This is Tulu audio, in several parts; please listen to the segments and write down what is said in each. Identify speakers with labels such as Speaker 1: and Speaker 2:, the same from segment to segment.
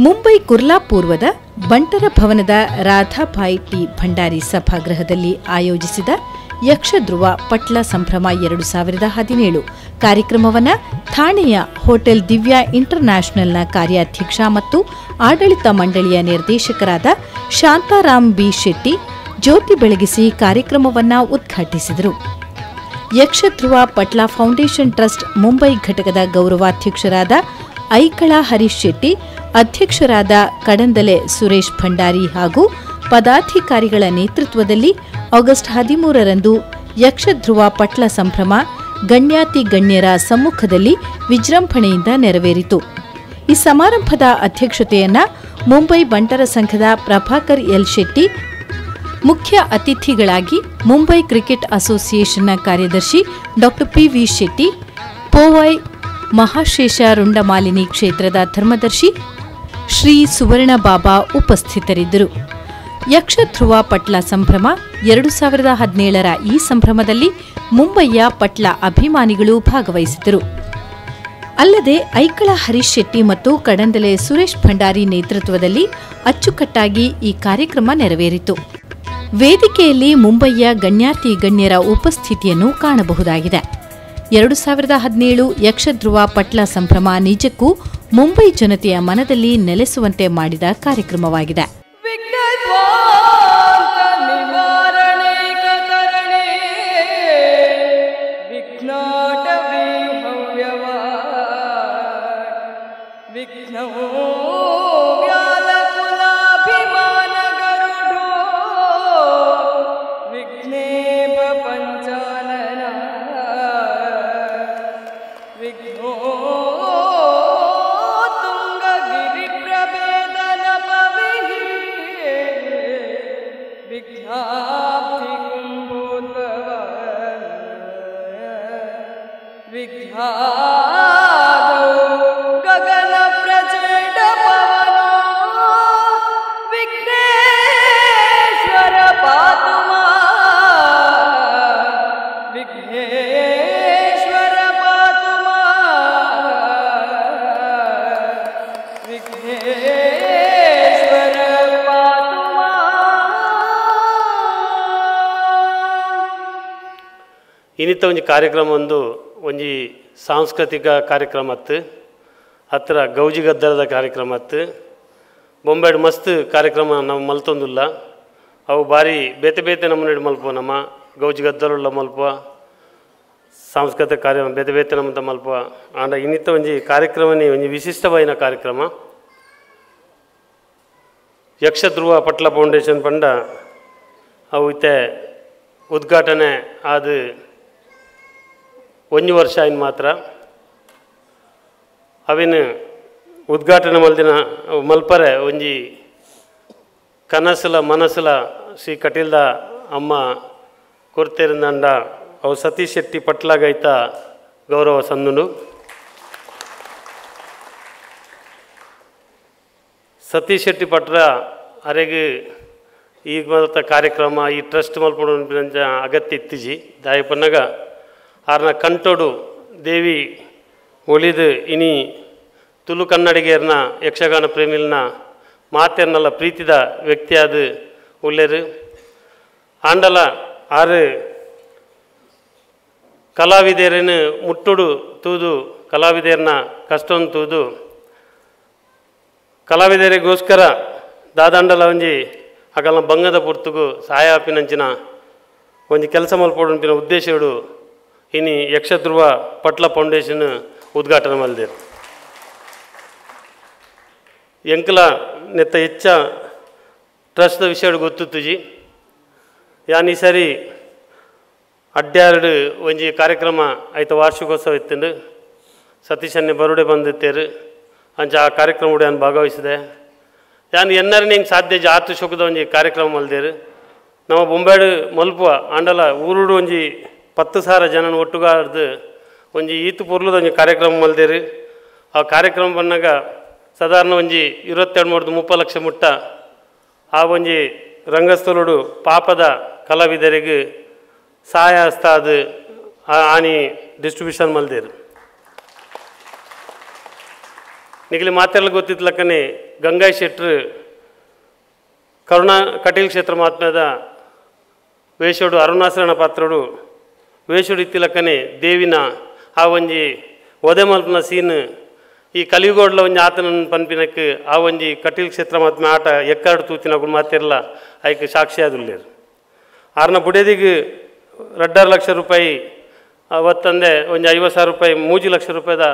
Speaker 1: Mumbai Kurla ಪೂರ್ವದ ಬಂಟರ ಭವನದ ರಾಧಾಭಾಯ್ ಟಿ ಭಂಡಾರಿ ಸಭಾಗೃಹದಲ್ಲಿ ಆಯೋಜಿಸಿದ ಯಕ್ಷಧ್ರುವ ಪಟ್ಲ ಸಂಭ್ರಮ 2017 ಕಾರ್ಯಕ್ರಮವನ್ನು ಥಾಣೆಯ ಹೋಟೆಲ್ ದಿವ್ಯಾ ಇಂಟರ್ನ್ಯಾಷನಲ್ನ ಕಾರ್ಯಾಧ್ಯಕ್ಷ ಮತ್ತು ಆಡಳಿತ ಮಂಡಳಿಯ ನಿರ್ದೇಶಕರಾದ ಶಾಂತಾರಾಮ್ ಬಿ ಶೆಟ್ಟಿ ಜ್ಯೋತಿ ಬೆಳಗಿಸಿ ಕಾರ್ಯಕ್ರಮವನ್ನು ಉದ್ಘಾಟಿಸಿದರು. ಯಕ್ಷಧ್ರುವ ಪಟ್ಲ ಫೌಂಡೇಶನ್ ಟ್ರಸ್ಟ್ ಮುಂಬೈ ಘಟಕದ ಗೌರವಾಧ್ಯಕ್ಷರಾದ ಐಕಳ ಹರೀಶ್ ಶೆಟ್ಟಿ, ಅಧ್ಯಕ್ಷರಾದ ಕಡಂದಲೆ ಸುರೇಶ್ ಭಂಡಾರಿ ಹಾಗೂ ಪದಾಧಿಕಾರಿಗಳ ನೇತೃತ್ವದಲ್ಲಿ ಆಗಸ್ಟ್ 13ರಂದು ಯಕ್ಷಧ್ರುವ ಪಟ್ಲ ಸಂಭ್ರಮ ಗಣ್ಯಾತಿ ಗಣ್ಯರ ಸಮ್ಮುಖದಲ್ಲಿ ವಿಜೃಂಭಣೆಯಿಂದ ನೆರವೇರಿತು. ಈ ಸಮಾರಂಭದ ಅಧ್ಯಕ್ಷತೆಯನ್ನು ಮುಂಬೈ ಬಂಟರ ಸಂಘದ ಪ್ರಭಾಕರ್ ಎಲ್ ಶೆಟ್ಟಿ, ಮುಖ್ಯ ಅತಿಥಿಗಳಾಗಿ ಮುಂಬೈ ಕ್ರಿಕೆಟ್ ಅಸೋಸಿಯೇಷನ್ನ ಕಾರ್ಯದರ್ಶಿ ಡಾ ಪಿ.ವಿ. ಶೆಟ್ಟಿ, ಪೋವೈ ಮಹಾಶೇಷ ರುಂಡಮಾಲಿನಿ ಕ್ಷೇತ್ರದ ಧರ್ಮದರ್ಶಿ ಶ್ರೀ ಸುವರ್ಣ ಬಾಬಾ ಉಪಸ್ಥಿತರಿದ್ದರು. ಯಕ್ಷಧ್ರುವ ಪಟ್ಲ ಸಂಭ್ರಮ 2017ರ ಈ ಸಂಭ್ರಮದಲ್ಲಿ ಮುಂಬೈಯ ಪಟ್ಲ ಅಭಿಮಾನಿಗಳು ಭಾಗವಹಿಸಿದರು. ಅಲ್ಲದೆ ಐಕಳ ಹರೀಶ್ ಶೆಟ್ಟಿ ಮತ್ತು ಕಡಂದಲೆ ಸುರೇಶ್ ಭಂಡಾರಿ ನೇತೃತ್ವದಲ್ಲಿ ಅಚ್ಚುಕಟ್ಟಾಗಿ ಈ ಕಾರ್ಯಕ್ರಮ ನೆರವೇರಿತು. ವೇದಿಕೆಯಲ್ಲಿ ಮುಂಬೈಯ ಗಣ್ಯಾತಿ ಗಣ್ಯರ ಉಪಸ್ಥಿತಿಯನ್ನು ಕಾಣಬಹುದಾಗಿದೆ. 2017 ಯಕ್ಷಧ್ರುವ ಪಟ್ಲ ಸಂಭ್ರಮ ನಿಜಕ್ಕೂ ಮುಂಬೈ ಜನತೆಯ ಮನದಲ್ಲಿ ನೆಲೆಸುವಂತೆ ಮಾಡಿದ ಕಾರ್ಯಕ್ರಮವಾಗಿದೆ.
Speaker 2: ಇನ್ನಿತ ಒಂಜಿ ಕಾರ್ಯಕ್ರಮ ಒಂದು ಒಂಜಿ ಸಾಂಸ್ಕೃತಿಕ ಕಾರ್ಯಕ್ರಮ ಅತ್ತು, ಹತ್ರ ಗೌಜಿ ಗದ್ದಲದ ಕಾರ್ಯಕ್ರಮ ಅತ್ತು. ಬೊಂಬೆಡ್ ಮಸ್ತ್ ಕಾರ್ಯಕ್ರಮ ನಾವು ಮಲ್ತೊಂದುಲ್ಲ, ಅವು ಭಾರಿ ಬೇತೆ ಬೇತೆ ನಮ್ಮನೆ ಮಲ್ಪ, ನಮ್ಮ ಗೌಜಿ ಗದ್ದಲುಳ್ಳ ಮಲ್ಪ ಸಾಂಸ್ಕೃತಿಕ ಕಾರ್ಯ ಬೇತೆ ಬೇತೆ ನಮ್ಮಂತ ಮಲ್ಪ. ಆಂಡ ಇನ್ನಿತ ಒಂಜಿ ಕಾರ್ಯಕ್ರಮನೇ ಒಂಜಿ ವಿಶಿಷ್ಟವಾಯಿನ ಕಾರ್ಯಕ್ರಮ. ಯಕ್ಷಧ್ರುವ ಪಟ್ಲ ಫೌಂಡೇಶನ್ ಪಂಡ ಅವು ಇತ್ತೆ ಉದ್ಘಾಟನೆ ಆದ ಒಂಜಿ ವರ್ಷ ಇನ್ ಮಾತ್ರ ಅವಿನ ಉದ್ಘಾಟನೆ ಮಲ್ದಿನ ಮಲ್ಪರೆ ಒಂಜಿ ಕನಸುಲ ಮನಸುಲ ಶ್ರೀ ಕಟೀಲ್ದ ಅಮ್ಮ ಕೊರ್ತೆರಿಂದಂಡ ಅವು ಸತೀಶ್ ಶೆಟ್ಟಿ ಪಟ್ಲಾಗೈತ ಗೌರವ ಸಂದುಂಡು. ಸತೀಶ್ ಶೆಟ್ಟಿ ಪಟ್ರ ಅರೆಗೆ ಈಗ ಮಲ್ತ ಕಾರ್ಯಕ್ರಮ ಈ ಟ್ರಸ್ಟ್ ಮಲ್ಪಡು ಅಗತ್ಯ ಇತ್ತಿಜಿ ದಾಯಪನ್ನಗ ಆರ್ನ ಕಂಟೋಡು ದೇವಿ ಒಲಿದು ಇನಿ ತುಳು ಕನ್ನಡಿಗರ್ನ ಯಕ್ಷಗಾನ ಪ್ರೇಮಿಲ್ನ ಮಾತೆರ್ನಲ್ಲ ಪ್ರೀತಿದ ವ್ಯಕ್ತಿಯಾದ ಉಳ್ಳೇರು. ಆಂಡಲ ಆರು ಕಲಾವಿದರನ್ನು ಮುಟ್ಟುಡು ತೂದು ಕಲಾವಿದರನ್ನ ಕಷ್ಟವನ್ನು ತೂದು ಕಲಾವಿದರಿಗೋಸ್ಕರ ದಾದಾಂಡಲ ಒಂಜಿ ಅಗಲ ಬಂಗದ ಪುರ್ತುಗು ಸಹಾಯ ಆಪಿನಂಚಿನ ಒಂಜಿ ಕೆಲಸ ಮಲ್ಪೊಡುಂಪಿನ ಉದ್ದೇಶಡು ಇನಿ ಯಕ್ಷಧ್ರುವ ಪಟ್ಲ ಫೌಂಡೇಶನ್ ಉದ್ಘಾಟನೆ ಮಲ್ದೇರು. ಎಂಕಲ ನೆತ್ತ ಹೆಚ್ಚ ಟ್ರಸ್ಟ್ದ ವಿಷಯ ಗೊತ್ತುತ್ತುಜಿ. ಯಾನ್ ಈ ಸರಿ ಅಡ್ಯಾರಡು ಒಂಜಿ ಕಾರ್ಯಕ್ರಮ ಐತ ವಾರ್ಷಿಕೋತ್ಸವ ಇತ್ತಂಡು ಸತೀಶನ್ನೇ ಬರುಡೆ ಬಂದಿತ್ತೇರು ಅಂಚ ಆ ಕಾರ್ಯಕ್ರಮ ಉಡೆ ಭಾಗವಹಿಸಿದೆ. ಯಾನ್ ಎನ್ನರನೇ ಹಿಂಗೆ ಸಾಧ್ಯ ಆತು ಶೋಕದ ಒಂಜಿ ಕಾರ್ಯಕ್ರಮ ಮಲ್ದೇರು. ನಮ್ಮ ಬೊಂಬಾಡು ಮಲ್ಪುವ ಆಂಡಲ ಊರುಡು ಒಂಜಿ 10,000 ಜನನ ಒಟ್ಟುಗಾರ್ದು ಒಂಜಿ ಈತು ಪೊರ್ಲುದ ಒಂಜಿ ಕಾರ್ಯಕ್ರಮ ಮಲ್ದೇರು. ಆ ಕಾರ್ಯಕ್ರಮ ಬಂದಾಗ ಸಾಧಾರಣ ಒಂಜಿ 22 30 ಲಕ್ಷ ಮುಟ್ಟ ಆ ಒಂಜಿ ರಂಗಸ್ಥಳಡು ಪಾಪದ ಕಲಾವಿದರಿಗೆ ಸಹಾಯ ಹಸ್ತಾದ ಆನಿ ಡಿಸ್ಟ್ರಿಬ್ಯೂಷನ್ ಮಲ್ದೇರು. ನಿಗಲಿ ಮಾತೆಲ್ಲ ಗೊತ್ತಿತ್ತಲಕ್ಕನೆ Gangai ಶೆಟ್ರು ಕರುಣಾ ಕಟೀಲ್ ಕ್ಷೇತ್ರ ಮಹಾತ್ಮ್ಯದ ವೇಷೋಡು ಅರುಣಾಸರಣ ಪಾತ್ರಡು ವೇಷೋಡು ಇತ್ತಿಲಕ್ಕನೆ ದೇವಿನ ಆ ಒಂಜಿ ಒದೆ ಮಲ್ಪನ ಸೀನ್ ಈ ಕಲಿಯುಗೋಡ್ಲ ಒಂಜಿ ಆತನ ಪನ್ಪಿನಕ್ಕೆ ಆ ಒಂಜಿ ಕಟೀಲ್ ಕ್ಷೇತ್ರ ಮಹಾತ್ಮೆ ಆಟ ಎಕ್ಕಾಡು ತೂತಿನಗುಳು ಮಾತಿರಲ್ಲ ಐಕ್ ಸಾಕ್ಷಿಯಾದುಲ್ಲೇರು. ಆರ್ನ ಬುಡೇದಿಗೆ 2.5 ಲಕ್ಷ ರೂಪಾಯಿ ಅವತ್ತಂದೆ ಒಂಜಿ 50,000 ರೂಪಾಯಿ 3 ಲಕ್ಷ ರೂಪಾಯಿದ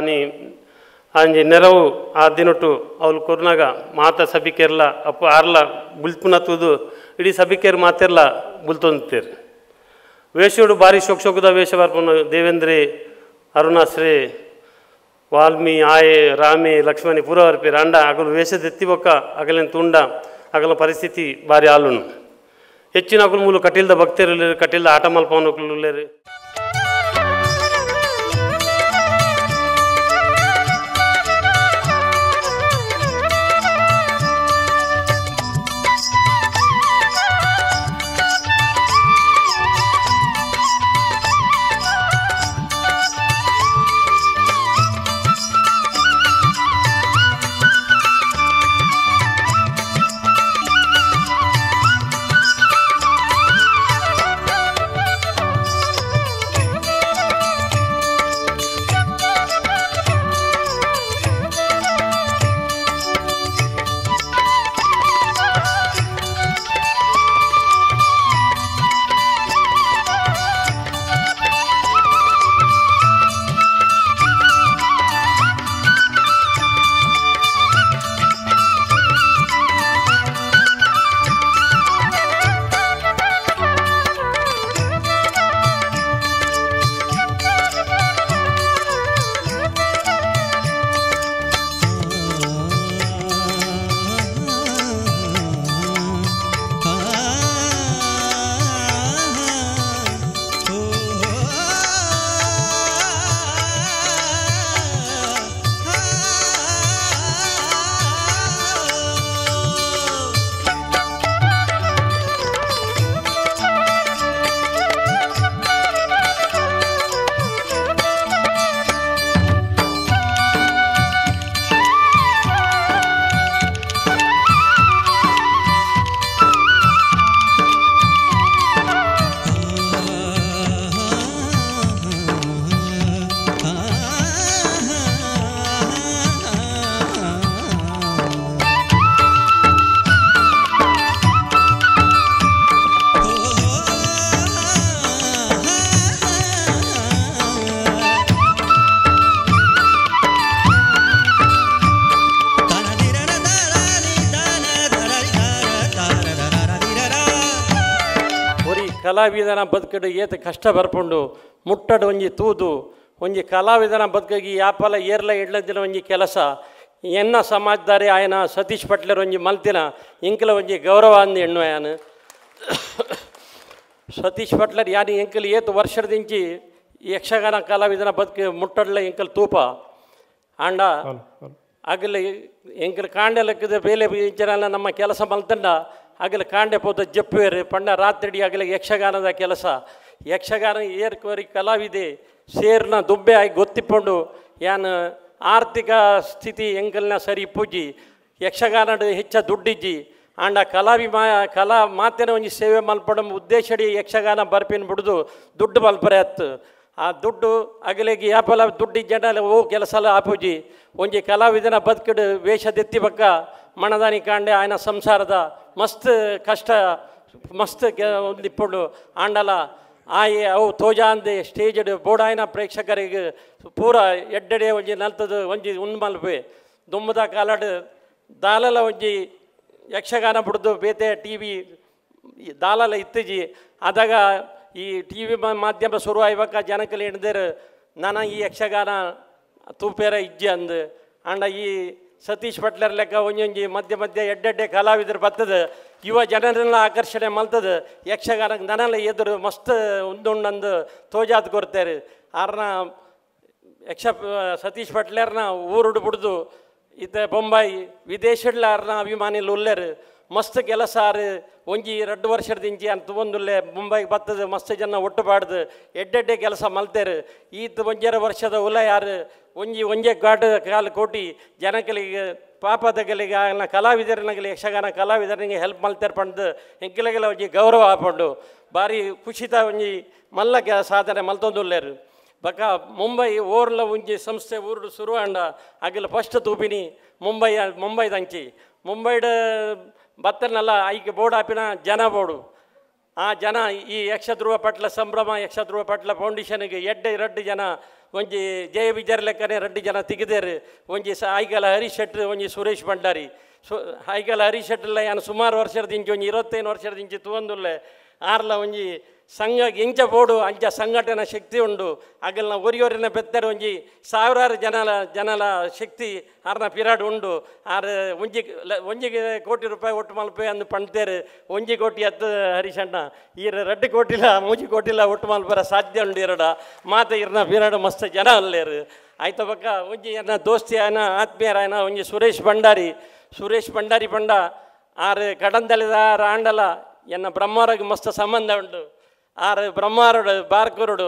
Speaker 2: ನೀ ಅಂಜಿ ನೆರವು ಆ ದಿನೊಟ್ಟು ಅವಳು ಕೊರ್ನಾಗ ಮಾತ ಸಭಿಕೇರ್ಲ ಅಪ್ಪ ಆರ್ಲ ಬುಲ್ಪುನ ತೂದು ಇಡೀ ಸಭಿಕೇರು ಮಾತಿರ್ಲ ಬುಲ್ತೊಂತೇರು. ವೇಷೋಡು ಭಾರಿ ಶೋಕ್ ಶೋಕದ ವೇಷ ಬರ್ಪುನ ದೇವೇಂದ್ರಿ ಅರುಣಾಶ್ರೀ ವಾಲ್ಮಿ ಆಯೆ ರಾಮಿ ಲಕ್ಷ್ಮಣಿ ಪೂರ ಬರ್ಪೇರು. ಅಂಡ ಅಗಲು ವೇಷದ ಎತ್ತಿ ಬೊಕ್ಕ ಅಗಲಿನ ತುಂಡ ಅಗಲ ಪರಿಸ್ಥಿತಿ ಭಾರಿ ಆಲುನು. ಹೆಚ್ಚಿನ ಅಗಲು ಮೂಲು ಕಟೀಲ್ದ ಭಕ್ತರು ಕಟೀಲ್ದ ಆಟ ಮಲ್ಪವನಕುಲು.
Speaker 3: ಕಲಾವಿದನ ಬದುಕಡು ಏತ ಕಷ್ಟ ಬರ್ಪುಂಡು ಮುಟ್ಟಡು ಒಂಜಿ ತೂದು ಒಂಜಿ ಕಲಾವಿದನ ಬದುಕಿಗೆ ಯಾಪಲ ಏರ್ಲ ಇಡ್ಲದಿನ ಒಂಜಿ ಕೆಲಸ ಎನ್ನ ಸಮಾಜದಾರಿ ಆಯನ ಸತೀಶ್ ಪಟ್ಲರ್ ಒಂಜಿ ಮಲ್ತಿನ ಇಂಕಲ ಒಂಜಿ ಗೌರವ ಅಂದು ಎಣ್ಣು ಯಾನು ಸತೀಶ್ ಪಟ್ಲರ್ ಯಾನು ಎಂಕಲ್ ಏತು ವರ್ಷದಿಂಚಿ ಯಕ್ಷಗಾನ ಕಲಾವಿದನ ಬದುಕು ಮುಟ್ಟಡ್ಲ ಎಂಕಲ್ ತೂಪ ಆಂಡ ಅಗಲ ಎಂಕಲ್ ಕಾಂಡೆ ಲೆಕ್ಕದ ಬೇಲೆ ಇಂಚನೆಲ್ಲ ನಮ್ಮ ಕೆಲಸ ಮಲ್ತಂಡ ಅಗಲ ಕಾಂಡೆ ಪೋದ ಜಪ್ಪುವೇರು ಪಂಡ ರಾತ್ರಿ ಅಗಲ ಯಕ್ಷಗಾನದ ಕೆಲಸ ಯಕ್ಷಗಾನ ಏರ್ಕೋರಿ ಕಲಾವಿದೆ ಸೇರ್ನ ದುಬ್ಬೆ ಆಗಿ ಗೊತ್ತಿಪ್ಪಂಡು ಯಾನು ಆರ್ಥಿಕ ಸ್ಥಿತಿ ಎಂಕಲ್ನ ಸರಿ ಪೂಜಿ ಯಕ್ಷಗಾನದ ಹೆಚ್ಚ ದುಡ್ಡಿಜ್ಜಿ ಆಂಡ ಕಲಾವಿ ಮಾ ಕಲಾ ಮಾತಿನ ಒಂಜಿ ಸೇವೆ ಮಲ್ಪಡ ಉದ್ದೇಶಡಿ ಯಕ್ಷಗಾನ ಬರ್ಪಿನ ಬಿಡ್ದು ದುಡ್ಡು ಮಲ್ಪರೆ ಅತ್ತು ಆ ದುಡ್ಡು ಅಗಲಿಗೆ ಯಾಪಲ ದುಡ್ಡು ಜನ ಓ ಕೆಲಸ ಎಲ್ಲ ಆಪೂಜಿ ಒಂಜಿ ಕಲಾವಿದನ ಬದುಕಿಡು ವೇಷದೆತ್ತಿ ಬಕ್ಕ ಮಣದಾನಿ ಕಾಂಡೆ ಆಯನ ಸಂಸಾರದ ಮಸ್ತ್ ಕಷ್ಟ ಮಸ್ತ್ ಒಂದಿಪ್ಪುಂಡು ಆಂಡಲ ಆಯೆ ಅವು ತೋಜಾಂದೆ ಸ್ಟೇಜ್ ಬೋಡಾಯನ ಪ್ರೇಕ್ಷಕರಿಗೆ ಪೂರ ಎಡ್ಡೆಡೆ ಒಂಜಿ ನಲ್ತದು ಒಂಜಿ ಉಂದು ದುಮ್ಮದ ಕಾಲಡ್ ದಾಲಲ ಒಂಜಿ ಯಕ್ಷಗಾನ ಬಿಡ್ದು ಬೇತೆ ಟಿ ವಿ ದಾಲಲ ಇತ್ತೀಜಿ ಆದಾಗ ಈ ಟಿ ವಿ ಮಾಧ್ಯಮ ಶುರು ಆಯ್ಬೇಕ ಜನಕಲ್ಲಿ ಹಿಡ್ದೇರು ನಾನು ಈ ಯಕ್ಷಗಾನ ತೂಪೇರ ಇಜ್ಜಿ ಅಂದು ಆಂಡ ಈ ಸತೀಶ್ ಪಟ್ಲರ್ ಲೆಕ್ಕ ಒಂಜೊಂಜಿ ಮಧ್ಯೆ ಮಧ್ಯೆ ಎಡ್ಡೆಡ್ಡೆ ಕಲಾವಿದರು ಬರ್ತದೆ ಯುವ ಜನರೆಲ್ಲ ಆಕರ್ಷಣೆ ಮಲ್ತದೆ ಯಕ್ಷಗಾನಕ್ಕೆ ನನಲ್ಲ ಎದುರು ಮಸ್ತ್ ಉಂದುಂಡಂದು ತೋಜಾತ್ ಕೊಡ್ತಾರೆ ಆರ್ನ ಯಕ್ಷ ಸತೀಶ್ ಪಟ್ಲರ್ನ ಊರುಡು ಬಿಡ್ದು ಇತ್ತ ಬೊಂಬಾಯಿ ವಿದೇಶಡ್ಲ ಆರ್ನ ಅಭಿಮಾನಿಲು ಉಲ್ಲೇರು ಮಸ್ತ್ ಕೆಲಸ ಆರು ಒಂಜಿ 2 ವರ್ಷದಿಂಚಿ ಅಂತ ಒಂದುಲ್ಲೆ ಬೊಂಬಾಯಿಗೆ ಬರ್ತದೆ ಮಸ್ತ್ ಜನ ಒಟ್ಟು ಬಾಡ್ದು ಎಡ್ಡೆಡ್ಡೆ ಕೆಲಸ ಮಲ್ತೇರು ಈತ 1.5 ವರ್ಷದ ಉಲ ಯಾರು ಒಂಜಿ ಒಂಜೆ ಗಾಟ ಕಾಲು ಕೋಟಿ ಜನಕಲಿಗೆ ಪಾಪದಗಲಿಗೆ ಆಯನ ಕಲಾವಿದರನಗಲಿ ಯಕ್ಷಗಾನ ಕಲಾವಿದರನಿಗೆ ಹೆಲ್ಪ್ ಮಲ್ತಾರೆ ಪಂಡು ಎಂಕಲೆಗೆಲ್ಲ ಒಂಜಿ ಗೌರವ ಆಪಂಡು ಭಾರಿ ಖುಷಿತ ಒಂಜಿ ಮಲ್ಲ ಸಾಧನೆ ಮಲ್ತೊಂದುಲ್ಲೇರು. ಬಕ ಮುಂಬೈ ಓರ್ಲ ಒಂಜಿ ಸಂಸ್ಥೆ ಊರು ಶುರು ಆಂಡ ಅಗಲ ಫಸ್ಟ್ ತೂಪಿನಿ ಮುಂಬೈ ಮುಂಬೈದಂಚಿ ಮುಂಬೈಡ್ ಬತ್ತನಲ್ಲ ಐಕೆ ಬೋರ್ಡ್ ಆಪಿನ ಜನ ಬೋರ್ಡು ಆ ಜನ ಈ ಯಕ್ಷಧ್ರುವ ಪಟ್ಲ ಸಂಭ್ರಮ ಯಕ್ಷಧ್ರುವ ಪಟ್ಲ ಫೌಂಡೇಶನ್ಗೆ ಎಡ್ಡೆ ರಡ್ಡು ಜನ ಒಂಜಿ ಜಯ ವಿಜಯರ್ ಲೆಕ್ಕನೆ ರಡ್ಡು ಜನ ತಿಗಿದೇರು ಒಂಜಿ ಐಕಲ ಹರೀಶ್ ಶೆಟ್ರು ಒಂಜಿ ಸುರೇಶ್ ಭಂಡಾರಿ ಐಕಲ ಹರೀಶ್ ಶೆಟ್ರಲ್ಲ ಯಾನು ಸುಮಾರು ವರ್ಷದ ಇಂಚಿ ಒಂಜಿ 25 ವರ್ಷದ ಇಂಚಿ ತೂವೊಂದುಲ್ಲೆ ಆರ್ಲ ಒಂಜಿ ಸಂಘ ಎಂಚ ಬೋಡು ಅಂಚ ಸಂಘಟನೆ ಶಕ್ತಿ ಉಂಡು ಅಗಲ್ನ ಒರಿಯೊರಿನ ಬೆತ್ತರೆ ಒಂಜಿ ಸಾವಿರಾರು ಜನಲ ಜನಲ ಶಕ್ತಿ ಆರ್ನ ಪಿರಾಡ್ ಉಂಡು ಆರ್ ಒಂಜಿ ಒಂಜಿ ಕೋಟಿ ರೂಪಾಯಿ ಒಟ್ಟು ಮಲ್ಪೆ ಅಂದು ಪಣ್ತೇರು 1 ಕೋಟಿ ಹತ್ತು ಹರೀಶಣ್ಣ ಈರ 2 ಕೋಟಿಲ 3 ಕೋಟಿಲ ಒಟ್ಟು ಮಲ್ಪರ ಸಾಧ್ಯ ಉಂಡು ಎರಡ ಮಾತೆ ಇರ್ನ ಪಿರಾಡು ಮಸ್ತ್ ಜನ ಅಲ್ಲೇರು ಆಯ್ತ ಬಕ್ಕ ಒಂಜಿ ಎನ್ನ ದೋಸ್ತಿ ಆಯನ ಆತ್ಮೀಯರಾಯನ ಒಂಜಿ ಸುರೇಶ್ ಭಂಡಾರಿ ಸುರೇಶ್ ಭಂಡಾರಿ ಪಂಡ ಆರ್ ಕಡಂದಲಿದ ಆರ್ ಆಂಡಲ ಎನ್ನ ಬ್ರಹ್ಮರಿಗೆ ಮಸ್ತ್ ಸಂಬಂಧ ಉಂಟು ಆರು ಬ್ರಹ್ಮಾರುಡು ಬಾರ್ಕೂರುಡು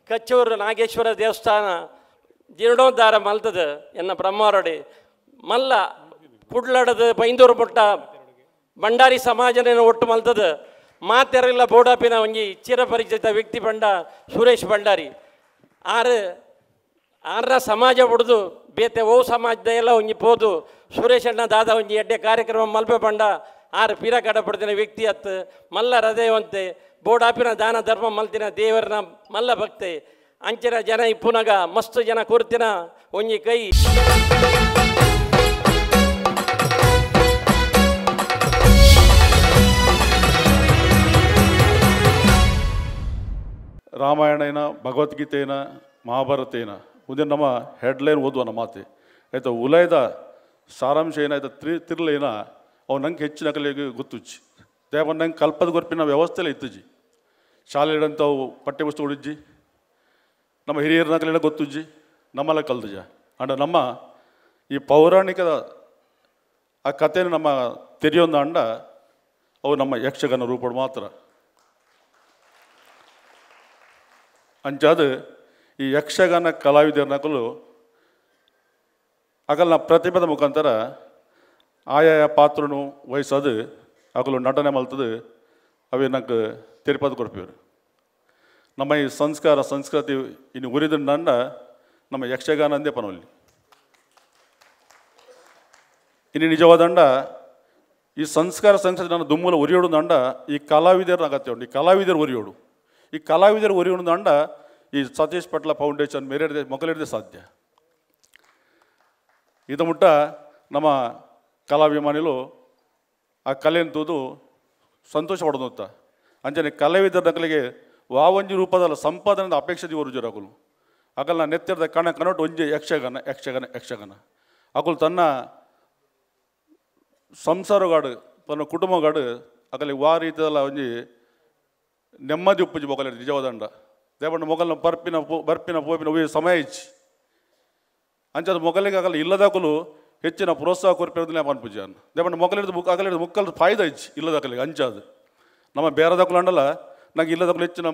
Speaker 3: ಕಚ್ಚೂರು ನಾಗೇಶ್ವರ ದೇವಸ್ಥಾನ ಜೀರ್ಣೋದ್ಧಾರ ಮಲ್ತದ ಎನ್ನ ಬ್ರಹ್ಮಾರುಡಿ ಮಲ್ಲ ಕುಡ್ಲಡದ ಬೈಂದೂರು ಮುಟ್ಟ ಭಂಡಾರಿ ಸಮಾಜನ ಒಟ್ಟು ಮಲ್ತದ ಮಾತೆರೆಲ್ಲ ಬೋಡಾಪಿನ ಒಂಜಿ ಚಿರಪರಿಚಿತ ವ್ಯಕ್ತಿ ಬಂಡ ಸುರೇಶ್ ಭಂಡಾರಿ ಆರು ಆರ್ನ ಸಮಾಜ ಬಿಡ್ದು ಬೇತೆ ಓ ಸಮಾಜದ ಎಲ್ಲ ಒಂಜಿ ಪೋದು ಸುರೇಶಣ್ಣ ದಾದ ಒಂಜಿ ಎಡ್ಡೆ ಕಾರ್ಯಕ್ರಮ ಮಲ್ಪೆ ಬಂಡ ಆರು ಪೀರ ಕಡಪಡ್ದಿನ ವ್ಯಕ್ತಿ ಅತ್ತು ಮಲ್ಲ ಹೃದಯವಂತೆ ಬೋಡಾಪಿನ ದಾನ ಧರ್ಮ ಮಲ್ತಿನ ದೇವರನ ಮಲ್ಲ ಭಕ್ತೆ ಅಂಚಿನ ಜನ ಇಪ್ಪುನಗ ಮಸ್ತ್ ಜನ ಕೊರ್ತಿನ ಒಂಜಿ ಕೈ.
Speaker 4: ರಾಮಾಯಣನ ಭಗವದ್ಗೀತೆನ ಮಹಾಭಾರತೇನ ಮುಂದೆ ನಮ್ಮ ಹೆಡ್ಲೈನ್ ಓದುವ ನಮ್ಮ ಮಾತೆ ಆಯಿತಾ ಉಲಯದ ಸಾರಾಂಶ ಏನಾಯ್ತು ತಿರ್ಲೇನ ಅವು ನಂಗೆ ಹೆಚ್ಚಿನ ಕಲೆಗೆ ಗೊತ್ತುಜ್ಜಿ ದೇವ ನಂಗೆ ಕಲ್ಪದ ಗೊರ್ಪಿನ ವ್ಯವಸ್ಥೆಲ್ಲ ಇತ್ತುಜ್ಜಿ ಶಾಲೆ ಇಡಂಥವು ಪಠ್ಯಪುಸ್ತಕ ಇಜ್ಜಿ ನಮ್ಮ ಹಿರಿಯರ ಕಲೆಲ್ಲ ಗೊತ್ತುಜ್ಜಿ ನಮ್ಮೆಲ್ಲ ಕಲ್ದುಜ ಅಂಡ ನಮ್ಮ ಈ ಪೌರಾಣಿಕದ ಆ ಕಥೆಯನ್ನು ನಮ್ಮ ತೆರೆಯೊಂದು ಅಂಡ ಅವು ನಮ್ಮ ಯಕ್ಷಗಾನ ರೂಪಡು ಮಾತ್ರ ಅಂಚಾದ ಈ ಯಕ್ಷಗಾನ ಕಲಾವಿದರನಕಲು ಅಗಲ್ನ ಪ್ರತಿಭೆದ ಮುಖಾಂತರ ಆಯಾಯ ಪಾತ್ರನು ವಹಿಸೋದು ಅಗಲು ನಟನೆ ಮಲ್ತದು ಅವೇ ನಂಗೆ ತೆರಿಪಾದ ಕೊಡ್ತೀವಿ. ನಮ್ಮ ಈ ಸಂಸ್ಕಾರ ಸಂಸ್ಕೃತಿ ಇನ್ನು ಉರಿದ ನಂಡ ನಮ್ಮ ಯಕ್ಷಗಾನ ಅಂದೇ ಪನವಲ್ಲಿ ಇನ್ನು ನಿಜವಾದಂಡ ಈ ಸಂಸ್ಕಾರ ಸಂಸ್ಕೃತಿ ನನ್ನ ದುಮ್ಮಲ ಉರಿಯೋಡು ಅಂಡ ಈ ಕಲಾವಿದರ ಅಗತ್ಯ ಉಂಟು. ಈ ಕಲಾವಿದರು ಉರಿಯೋಡು ಈ ಕಲಾವಿದರು ಉರಿಯೋಡು ಅಂಡ ಈ ಸತೀಶ್ ಪಟ್ಲ ಫೌಂಡೇಶನ್ ಮೇರೆ ಮೊಕಲಿಡದೆ ಸಾಧ್ಯ. ಇದು ಮುಟ್ಟ ನಮ್ಮ ಕಲಾಭಿಮಾನಿಗಳು ಆ ಕಲೆಯನ್ನು ತೂದು ಸಂತೋಷ ಪಡೋದು ಅಂಚನೆ ಕಲಾವಿದರ ನಕಲಿಗೆ ವಾವಂಜಿ ರೂಪದಲ್ಲ ಸಂಪಾದನೆ ಅಪೇಕ್ಷೆ ದಿವರು ಜರಗುಲು ಅಗಲ್ನ ನೆತ್ತಿರದ ಕಣ ಕನೋಟು ಒಂಜಿ ಯಕ್ಷಗಾನ ಯಕ್ಷಗಾನ ಯಕ್ಷಗಾನ ಅಗಲು ತನ್ನ ಸಂಸಾರಗಾಡು ತನ್ನ ಕುಟುಂಬಗಾಡು ಅಗಲಿ ವಾ ರೀತಿಯಲ್ಲ ಒಂಜಿ ನೆಮ್ಮದಿ ಉಪ್ಪುಜಿ ಮೊಗಲ ನಿಜವಾದಂಡ ದೇವಣ್ಣ ಮೊಗಲ್ನ ಬರ್ಪಿನ ಬರ್ಪಿನ ಪೋಪಿನ ಉಯ್ಯ ಸಮಯ ಇಚ್ಚಿ ಅಂಚಾದ ಮೊಗಲಿಗೆ ಆಗಲ್ಲ ಇಲ್ಲದಾಕಲು ಹೆಚ್ಚಿನ ಪ್ರೋತ್ಸಾಹ ಕೊರ್ಪಿರೋದಿಲ್ಲ ಅನ್ಪುಜಿ ಅನ್ನ ದೇವಣ್ಣ ಮೊಗಲಿಡ್ದು ಮುಕ್ಕ ಅಗಲಿಡ್ದು ಮುಕ್ಕಲ್ದು ಫಾಯ್ದ ಇಚ್ಚಿ ಇಲ್ಲದಾಕಲಿಗೆ ಅಂಚಾದು ನಮ್ಮ ಬೇರೆದಾಕಲು ಅಂಡಲ್ಲ ನಂಗೆ ಇಲ್ಲದಾಕಲು ಹೆಚ್ಚಿನ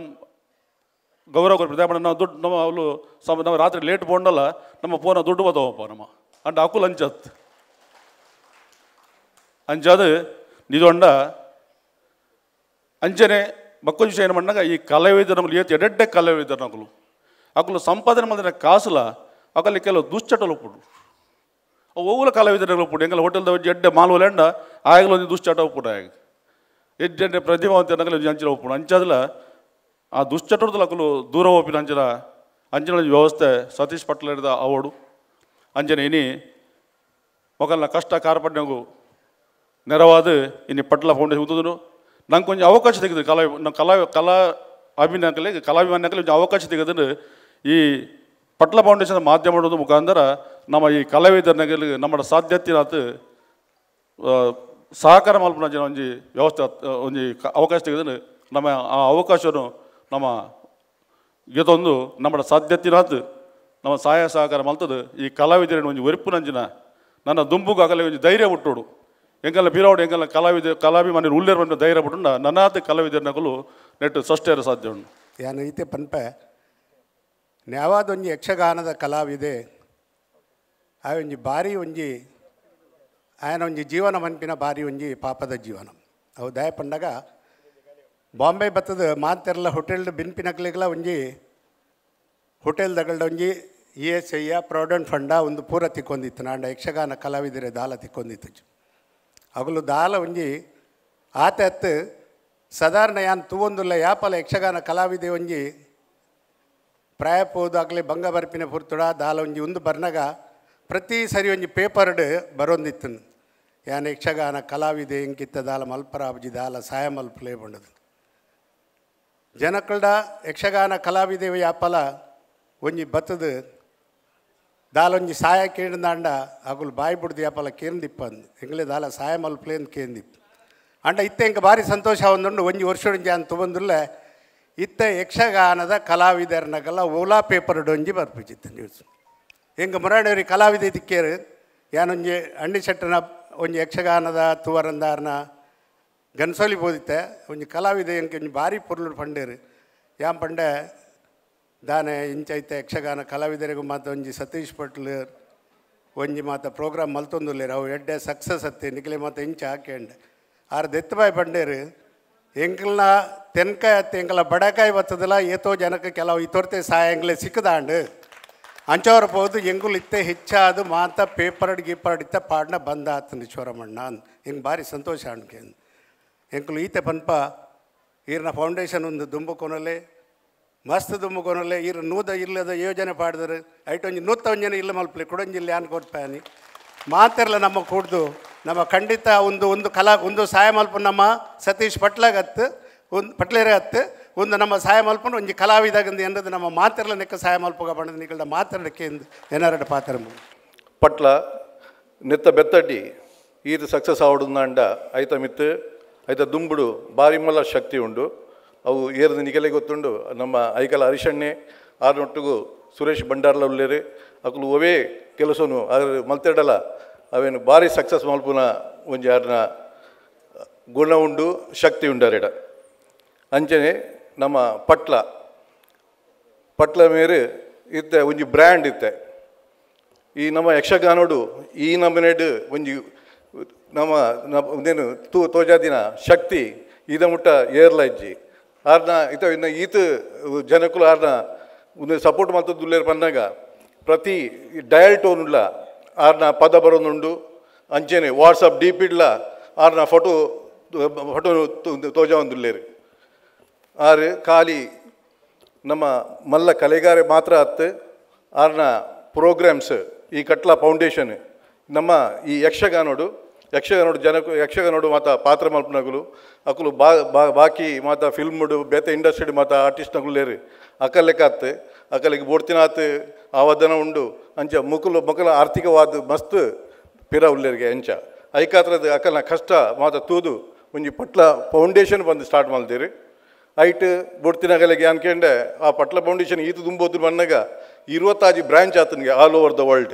Speaker 4: ಗೌರವ ಕೊರ್ಪಿ ದೇವಣ್ಣ ನಾವು ದುಡ್ಡು ನಮ್ಮ ಅವಳು ಸಮ ನಾವು ರಾತ್ರಿ ಲೇಟ್ ಪೋಂಡಲ್ಲ ನಮ್ಮ ಫೋನ ದುಡ್ಡು ಬತ್ತವಪ್ಪ ನಮ್ಮ ಅಂಡ ಅಕುಲು ಅಂಚತ್ ಅಂಚಾದು ನಿಜೊಂಡ ಅಂಚನೆ ಮಕ್ಕಳ ವಿಷಯ ಏನು ಮಣ್ಣಾಗ ಈ ಕಲಾವಿದರು ನಮ್ಮಲ್ಲಿ ಏತ್ ಎಡೆಡ್ಡೆ ಕಲಾವಿದರು ನಕಲು ಅಕಲು ಸಂಪಾದನೆ ಮಾಡಿದ್ರೆ ಕಾಸುಲ ಅಕಲ್ಲಿ ಕೆಲವು ದುಶ್ಚಟలు ಒಪ್ಪುಡು ಒವ್ವುಲ ಕಲಾವಿದರು ಒಪ್ಪುಡು ಎಂಗಲ ಹೋಟೆಲ್ದ ಎಡ್ಡೆ ಮಾಲ್ವಲೆಂಡ ಆಗಲೂ ಒಂದು ದುಶ್ಚಟ ಒಪ್ಪುಡು ಆಗ ಎಡ್ಡೆ ಪ್ರತಿಭಾವಂತ ನಕಲಿ ಅಂಚಿನ ಒಪ್ಪುಡು ಅಂಚಾದಲ ಆ ದುಶ್ಚಟದ ಅಕಲು ದೂರ ಒಪ್ಪಿನ ಅಂಚಿನ ಅಂಚಿನ ವ್ಯವಸ್ಥೆ ಸತೀಶ್ ಪಟ್ಲ ಅವಡು ಅಂಚನೆ ಇನಿ ఒకళ్ళ ಕಷ್ಟ ಕಾರ್ಪಣ್ಯಗೂ ನೆರವಾದ ಇನ್ನು ಪಟ್ಲ ಫೌಂಡೇಶನ್ ಉತ್ತದನು ನಂಗೆ ಕೊಂಚ ಅವಕಾಶ ತೆಗೆದು ಕಲಾ ಕಲಾ ಕಲಾ ಅಭಿನಯಕ್ಕೆ ಕಲಾಭಿಮಾನಕ್ಕೆ ಕೊಂಚ ಅವಕಾಶ ತೆಗೆದು ಈ ಪಟ್ಲ ಫೌಂಡೇಶನ್ ಮಾಧ್ಯಮದ ಮುಖಾಂತರ ನಮ್ಮ ಈ ಕಲಾವಿದರನಿಗೆ ನಮ್ಮ ಸಾಧ್ಯತೆನಾತು ಸಹಕಾರ ಮಲ್ಪುನ ಒಂಜಿ ವ್ಯವಸ್ಥೆ ಒಂಜಿ ಅವಕಾಶ ತೆಗೆದು ನಮ್ಮ ಆ ಅವಕಾಶವನ್ನು ನಮ್ಮ ಗೆತೊಂದು ನಮ್ಮ ಸಾಧ್ಯತೆನಾತು ನಮ್ಮ ಸಹಾಯ ಸಹಕಾರ ಮಲ್ತದು ಈ ಕಲಾವಿದರನ್ನು ಒಂಜಿ ಒರಿಪುನಂಜಿನ ನನ್ನ ದುಂಬುಗೂ ಆಗಲಿ ಒಂಜಿ ಧೈರ್ಯ ಹುಟ್ಟೋಡು ಎಂಗಲ್ಲ ಬೀರಾವಡು ಎಂಗಲ್ಲ ಕಲಾವಿದ ಕಲಾಭಿಮಾನಿ ಉಳ್ಳೇರು ಬಂದ ಧೈರ್ಯ ಬಿಟ್ಟು ನನ್ನಾತ ಕಲಾವಿದರನಗಲು ನೆಟ್ಟು ಸಷ್ಟೇರ ಸಾಧ್ಯ ಉಂಟು.
Speaker 5: ಯಾನು ಐತೆ ಪನ್ಪೆ ನ್ಯಾವಾದೊಂಜಿ ಯಕ್ಷಗಾನದ ಕಲಾವಿದೆ ಆ ಒಂಜಿ ಭಾರಿ ಒಂಜಿ ಆಯನ ಒಂಜಿ ಜೀವನ ಮನ್ಪಿನ ಭಾರಿ ಒಂಜಿ ಪಾಪದ ಜೀವನ. ಅವು ದಯ ಪಂಡಗ ಬಾಂಬೆ ಬತ್ತದ ಮಾತೆರ್ಲ ಹೋಟೆಲ್ ಬಿನ್ಪಿನಕ್ಲಿಗ್ಲ ಒಂಜಿ ಹೋಟೆಲ್ ದಗಲ್ಡ ಒಂಜಿ ಇ ಎಸ್ ಐಯ ಪ್ರಾವಿಡೆಂಟ್ ಫಂಡ ಒಂದು ಪೂರ ತಿಕ್ಕೊಂದಿತ್ತು. ನಾಂಡ ಯಕ್ಷಗಾನ ಕಲಾವಿದರೆ ದಾಲ ತಿಕ್ಕೊಂದಿತ್ತು. ಅಗಲು ದಾಲ ಒಂಜಿ ಆತ ಅತ್ತು ಸಾಧಾರಣ ಯಾನ್ ತೂವೊಂದುಲ್ಲ ಯಾಪಲ ಯಕ್ಷಗಾನ ಕಲಾವಿದೆ ಒಂಜಿ ಪ್ರಾಯ ಪೋದಾಗಲೇ ಬಂಗ ಬರ್ಪಿನ ಪುರ್ತುಡ ದಾಲ ಒಂಜಿ ಒಂದು ಬರ್ನಗ ಪ್ರತಿ ಸರಿ ಒಂಜಿ ಪೇಪರ್ಡ್ ಬರೋಂದಿತ್ತು. ಯಾನ್ ಯಕ್ಷಗಾನ ಕಲಾವಿದೆ ಎಂಕಿತ್ತ ದಾಲ ಮಲ್ಪರಾಬ್ಜಿ ದಾಲ ಸಾಯ ಮಲ್ಪಲೇ ಬಂಡದು. ಜನಕಲ್ಡ ಯಕ್ಷಗಾನ ಕಲಾವಿದೆ ಯಾಪಲ ಒಂಜಿ ಬತ್ತದು ದಾಲೊಂಜಿ ಸಾಯ ಕೇಂದಾಂಡ ಅಗುಲು ಬಾಯಿ ಬುಡ್ದು ಯಾಪಲ ಕೇಂದಿಪ್ಪಂದು ಎಂಗ್ಲೇ ದಾಲ ಸಾಯ ಮಲ್ಪಲೇ ಅಂತ ಕೇಂದಿಪ್ಪ. ಅಂಡ ಇತ್ತೆ ಎಂಕ ಭಾರಿ ಸಂತೋಷ ಒಂದುಂಡು ಒಂಜಿ ವರ್ಷ ಅಂತ ಬಂದುಲ್ಲ ಇತ್ತ ಯಕ್ಷಗಾನದ ಕಲಾವಿದರನಗಲ್ಲ ಓಲಾ ಪೇಪರ್ ಡೊಂಜಿ ಬರ್ಪಿಚಿತ್ತು ನ್ಯೂಸ್. ಎಂಕ ಮುರಾಡೇರಿ ಕಲಾವಿದ ದಿಕ್ಕೇರು ಯಾನೊಂಜಿ ಅಂಡಿ ಶೆಟ್ಟನ ಒಂಜಿ ಯಕ್ಷಗಾನದ ತುವರಂದಾರನ ಗನ್ಸೋಲಿ ಬೋದಿತ್ತೆ ಒಂಜಿ ಕಲಾವಿದ ಎಂಕ ಒಂಜಿ ಭಾರಿ ಪೊರ್ಲು ಪಂಡೇರು. ಯಾನ್ ಪಂಡೆ ದಾನೆ ಇಂಚೈತೆ ಯಕ್ಷಗಾನ ಕಲಾವಿದರಿಗೂ ಮಾತ ಒಂಜಿ ಸತೀಶ್ ಪಟ್ಲು ಒಂಜಿ ಮಾತ ಪ್ರೋಗ್ರಾಮ್ ಮಲ್ತೊಂದುಲ್ಲೇರು ಅವು ಎಡ್ಡೆ ಸಕ್ಸಸ್ ಅತ್ತೆ ನಿಕ್ಲೆ ಮಾತ ಇಂಚ ಹಾಕ್ಯಂಡೆ ಆರ್ ದೆತ್ತಬಾಯಿ ಪಂಡೇರು ಎಂಕಲ್ನ ತೆನ್ಕಾಯಿ ಅತ್ತೆ ಎಂಕಲ ಬಡಕಾಯಿ ಬತ್ತದಲ್ಲ ಏತೋ ಜನಕ್ಕೆ ಕೆಲವು ಇತೊರ್ತೆ ಸಹಾಯ ಎಂಗ್ಲೆ ಸಿಕ್ಕದಾಂಡು ಅಂಚವ್ರ ಪೋದು ಎಂಗುಲು ಇತ್ತೆ ಹೆಚ್ಚಾದು ಮಾತ ಪೇಪರ್ಡ್ ಗೀಪರ್ಡ್ ಇತ್ತ ಪಾಡ್ನ ಬಂದ ಆತಂದು ಚೋರಮಣ್ಣ ಹಿಂಗೆ ಭಾರಿ ಸಂತೋಷ ಅಣ್ಕೆ ಎಂಕುಲು ಈತೆ ಪನ್ಪ ಈರ್ನ ಫೌಂಡೇಶನ್ ಒಂದು ದುಂಬುಕೊನಲೆ ಮಸ್ತ್ ದುಂಬುಕೊನಲೆ ಈರ್ ನೂದ ಇಲ್ಲದ ಯೋಜನೆ ಪಾಡಿದ್ರು ಐಟ್ ಒಂಜಿ ನೂತ ಒಂಜನೆ ಇಲ್ಲ ಮಲ್ಪಲೆ ಕುಡೊಂಜಿಲ್ಲ ಯಾನ್ ಕೊರ್ಪಾನಿ ಮಾತೆರ್ಲ ನಮ್ಮ ಕೂಡ್ದು ನಮ್ಮ ಖಂಡಿತ ಒಂದು ಒಂದು ಕಲಾ ಒಂದು ಸಹಾಯ ಮಲ್ಪ ನಮ್ಮ ಸತೀಶ್ ಪಟ್ಲಾಗತ್ತು ಒಂದು ಪಟ್ಲೇರೆ ಹತ್ತು ಒಂದು ನಮ್ಮ ಸಹಾಯ ಮಲ್ಪನ ಒಂಜಿ ಕಲಾವಿದಾಗಂದು ಎನ್ನದು ನಮ್ಮ ಮಾತೆರ್ಲ ನೆಕ್ಕ ಸಹಾಯ ಮಲ್ಪಗ ಬಣ್ಣದ ನಿಗಲ್ದ ಮಾತಾಡಕ್ಕೆ ಎಂದು ಏನಾರಡ ಪಾತ್ರ
Speaker 4: ಪಟ್ಲ ನೆತ್ತ ಬೆತ್ತಡ್ಡಿ ಈತ ಸಕ್ಸಸ್ ಆವಡುಂದಾಂಡ ಐತ ಮಿತ್ತು ಐತ ದುಂಬುಡು ಬಾರಿ ಮಲ್ಲ ಶಕ್ತಿ ಉಂಡು. ಅವು ಏರ್ದು ನಿಗಲೆ ಗೊತ್ತುಂಡು ನಮ್ಮ ಐಕಲ ಹರಿಶಣ್ಣೆ ಆರ್ನೊಟ್ಟಿಗೂ ಸುರೇಶ್ ಭಂಡಾರ್ಲ ಉಲ್ಲೇರು ಅಕುಲು ಒವೇ ಕೆಲಸನು ಅದ್ರ ಮಲ್ತೆಡಲ ಅವೇನು ಭಾರಿ ಸಕ್ಸಸ್ ಮಲ್ಪುನ ಒಂಜಿ ಆರ್ನ ಗುಣ ಉಂಡು ಶಕ್ತಿ ಉಂಡಾರೆಡ. ಅಂಚನೆ ನಮ್ಮ ಪಟ್ಲ ಪಟ್ಲ ಮೇರು ಇತ್ತೆ ಒಂಜಿ ಬ್ರ್ಯಾಂಡ್ ಇತ್ತೆ ಈ ನಮ್ಮ ಯಕ್ಷಗಾನೋಡು ಈ ನಮ್ಮನೆಡ್ ಒಂಜಿ ನಮ್ಮ ಒಂದೇನು ತೋಜಾದಿನ ಶಕ್ತಿ ಇದ ಮುಟ್ಟ ಏರ್ಲ ಇಜ್ಜಿ ಆರ್ನ ಇತ್ತ ಇನ್ನು ಈತ ಜನಕುಲು ಆರ್ನ ಒಂದು ಸಪೋರ್ಟ್ ಮಲ್ತದುಲ್ಲೇರು ಪನ್ನಾಗ ಪ್ರತಿ ಡಯಲ್ ಟೋನುಲ್ಲ ಆರ್ನ ಪದ ಬರೋನುಂಡು. ಅಂಚನೆ ವಾಟ್ಸಪ್ ಡಿ ಪಿಡ್ಲ ಆರ್ನ ಫೋಟೋ ಫೋಟೋ ತೋಜಾವೊಂದುಲ್ಲೇರು. ಆರು ಖಾಲಿ ನಮ್ಮ ಮಲ್ಲ ಕಲೆಗಾರೆ ಮಾತ್ರ ಅತ್ತು ಆರ್ನ ಪ್ರೋಗ್ರಾಮ್ಸ್ ಈ ಕಟ್ಲ ಫೌಂಡೇಶನ್ ನಮ್ಮ ಈ ಯಕ್ಷಗಾನೋಡು ಯಕ್ಷಗಾನೋಡು ಜನಕು ಯಕ್ಷಗಾನೋಡು ಮಾತ ಪಾತ್ರ ಮಲ್ಪನಗುಲು ಅಕುಲು ಬಾಕಿ ಮಾತ ಫಿಲ್ಮ್ಡು ಬೇತೆ ಇಂಡಸ್ಟ್ರಿ ಮಾತ ಆರ್ಟಿಸ್ಟ್ನಗುಲು ಲೇರು ಅಕಲೆಕ್ಕ ಅಕಲಿಗೆ ಬೋಡ್ತಿನಾತ್ ಆವದನ ಉಂಡು ಅಂಚ ಮುಕುಲು ಮೊಕಲ ಆರ್ಥಿಕವಾದ ಮಸ್ತ್ ಪಿರ ಉಲ್ಲೇರಿಗೆ ಅಂಚ ಐಕಾತ್ರದ ಅಕಲ್ನ ಕಷ್ಟ ಮಾತ ತೂದು ಒಂಜಿ ಪಟ್ಲ ಫೌಂಡೇಶನ್ ಬಂದು ಸ್ಟಾರ್ಟ್ ಮಾಡ್ತೀರಿ. ಐಟ್ ಬೋಡ್ತಿನಗಲಿಗೆ ಅನ್ಕೊಂಡೆ ಆ ಪಟ್ಲ ಫೌಂಡೇಶನ್ ಈತ ದುಂಬೋದು ಬಂದಾಗ 25 ಬ್ರಾಂಚ್ ಆತನಿಗೆ all over the world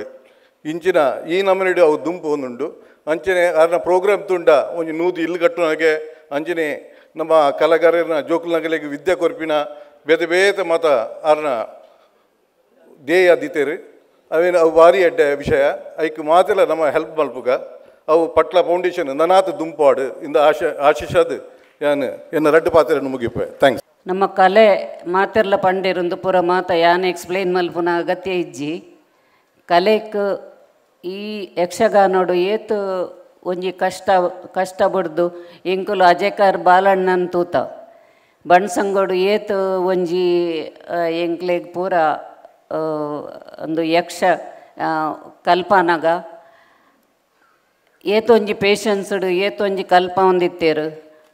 Speaker 4: ಇಂಚಿನ ಈ ನಮ್ಮನಿಡು ಅವು ದುಂಪು ಒಂದುಂಡು. ಅಂಚನೆ ಅದನ್ನ ಪ್ರೋಗ್ರಾಮ್ ತುಂಡ ಒಂಜಿ ನೂದು ಇಲ್ಲು ಕಟ್ಟುನಾಗೆ ಅಂಚನೆ ನಮ್ಮ ಕಲಾಗಾರನ ಜೋಕುಲ್ನಗಲಿಗೆ ವಿದ್ಯೆ ಕೊರ್ಪಿನ ಬೇತೆ ಬೇತೆ ಮಾತ ಆರ್ನ ಧ್ಯೇಯ ದಿತೇರು ಅವೇನು ಅವು ಭಾರಿ ಅಡ್ಡೆ ವಿಷಯ ಐಕ್ ಮಾತೆಲ್ಲ ನಮ್ಮ ಹೆಲ್ಪ್ ಮಲ್ಪುಗ ಅವು ಪಟ್ಲ ಫೌಂಡೇಶನ್ ನನಾತ ದುಂಪಾಡು ಇಂದ ಆಶಿಷಾದ್ ಯಾನ್ ಎನ್ನ ರಡ್ಡು ಪಾತ್ರೆಯನ್ನು ಮುಗಿಪೆ. Thanks.
Speaker 6: ನಮ್ಮ ಕಲೆ ಮಾತೆರ್ಲ ಪಂಡಿರುಂದು ಪೂರ ಮಾತ ಯಾನ್ ಎಕ್ಸ್ಪ್ಲೈನ್ ಮಲ್ಪುನ ಅಗತ್ಯ ಇಜ್ಜಿ. ಕಲೆಕ್ ಈ ಯಕ್ಷಗಾನೋಡು ಏತು ಒಂಜಿ ಕಷ್ಟ ಕಷ್ಟ ಬಡ್ದು ಎಂಕುಲು ಅಜೇಕಾರ್ ಬಾಲಣ್ಣನ್ ತೂತ ಬಣ್ಸಂಗೋಡು ಏತು ಒಂಜಿ ಎಂಕ್ಲೆಗ್ ಪೂರ ಒಂದು ಯಕ್ಷ ಕಲ್ಪನಾಗ ಏತೊಂಜಿ ಪೇಷನ್ಸ್ಡು ಏತೊಂಜಿ ಕಲ್ಪ ಒಂದಿತ್ತೇರು.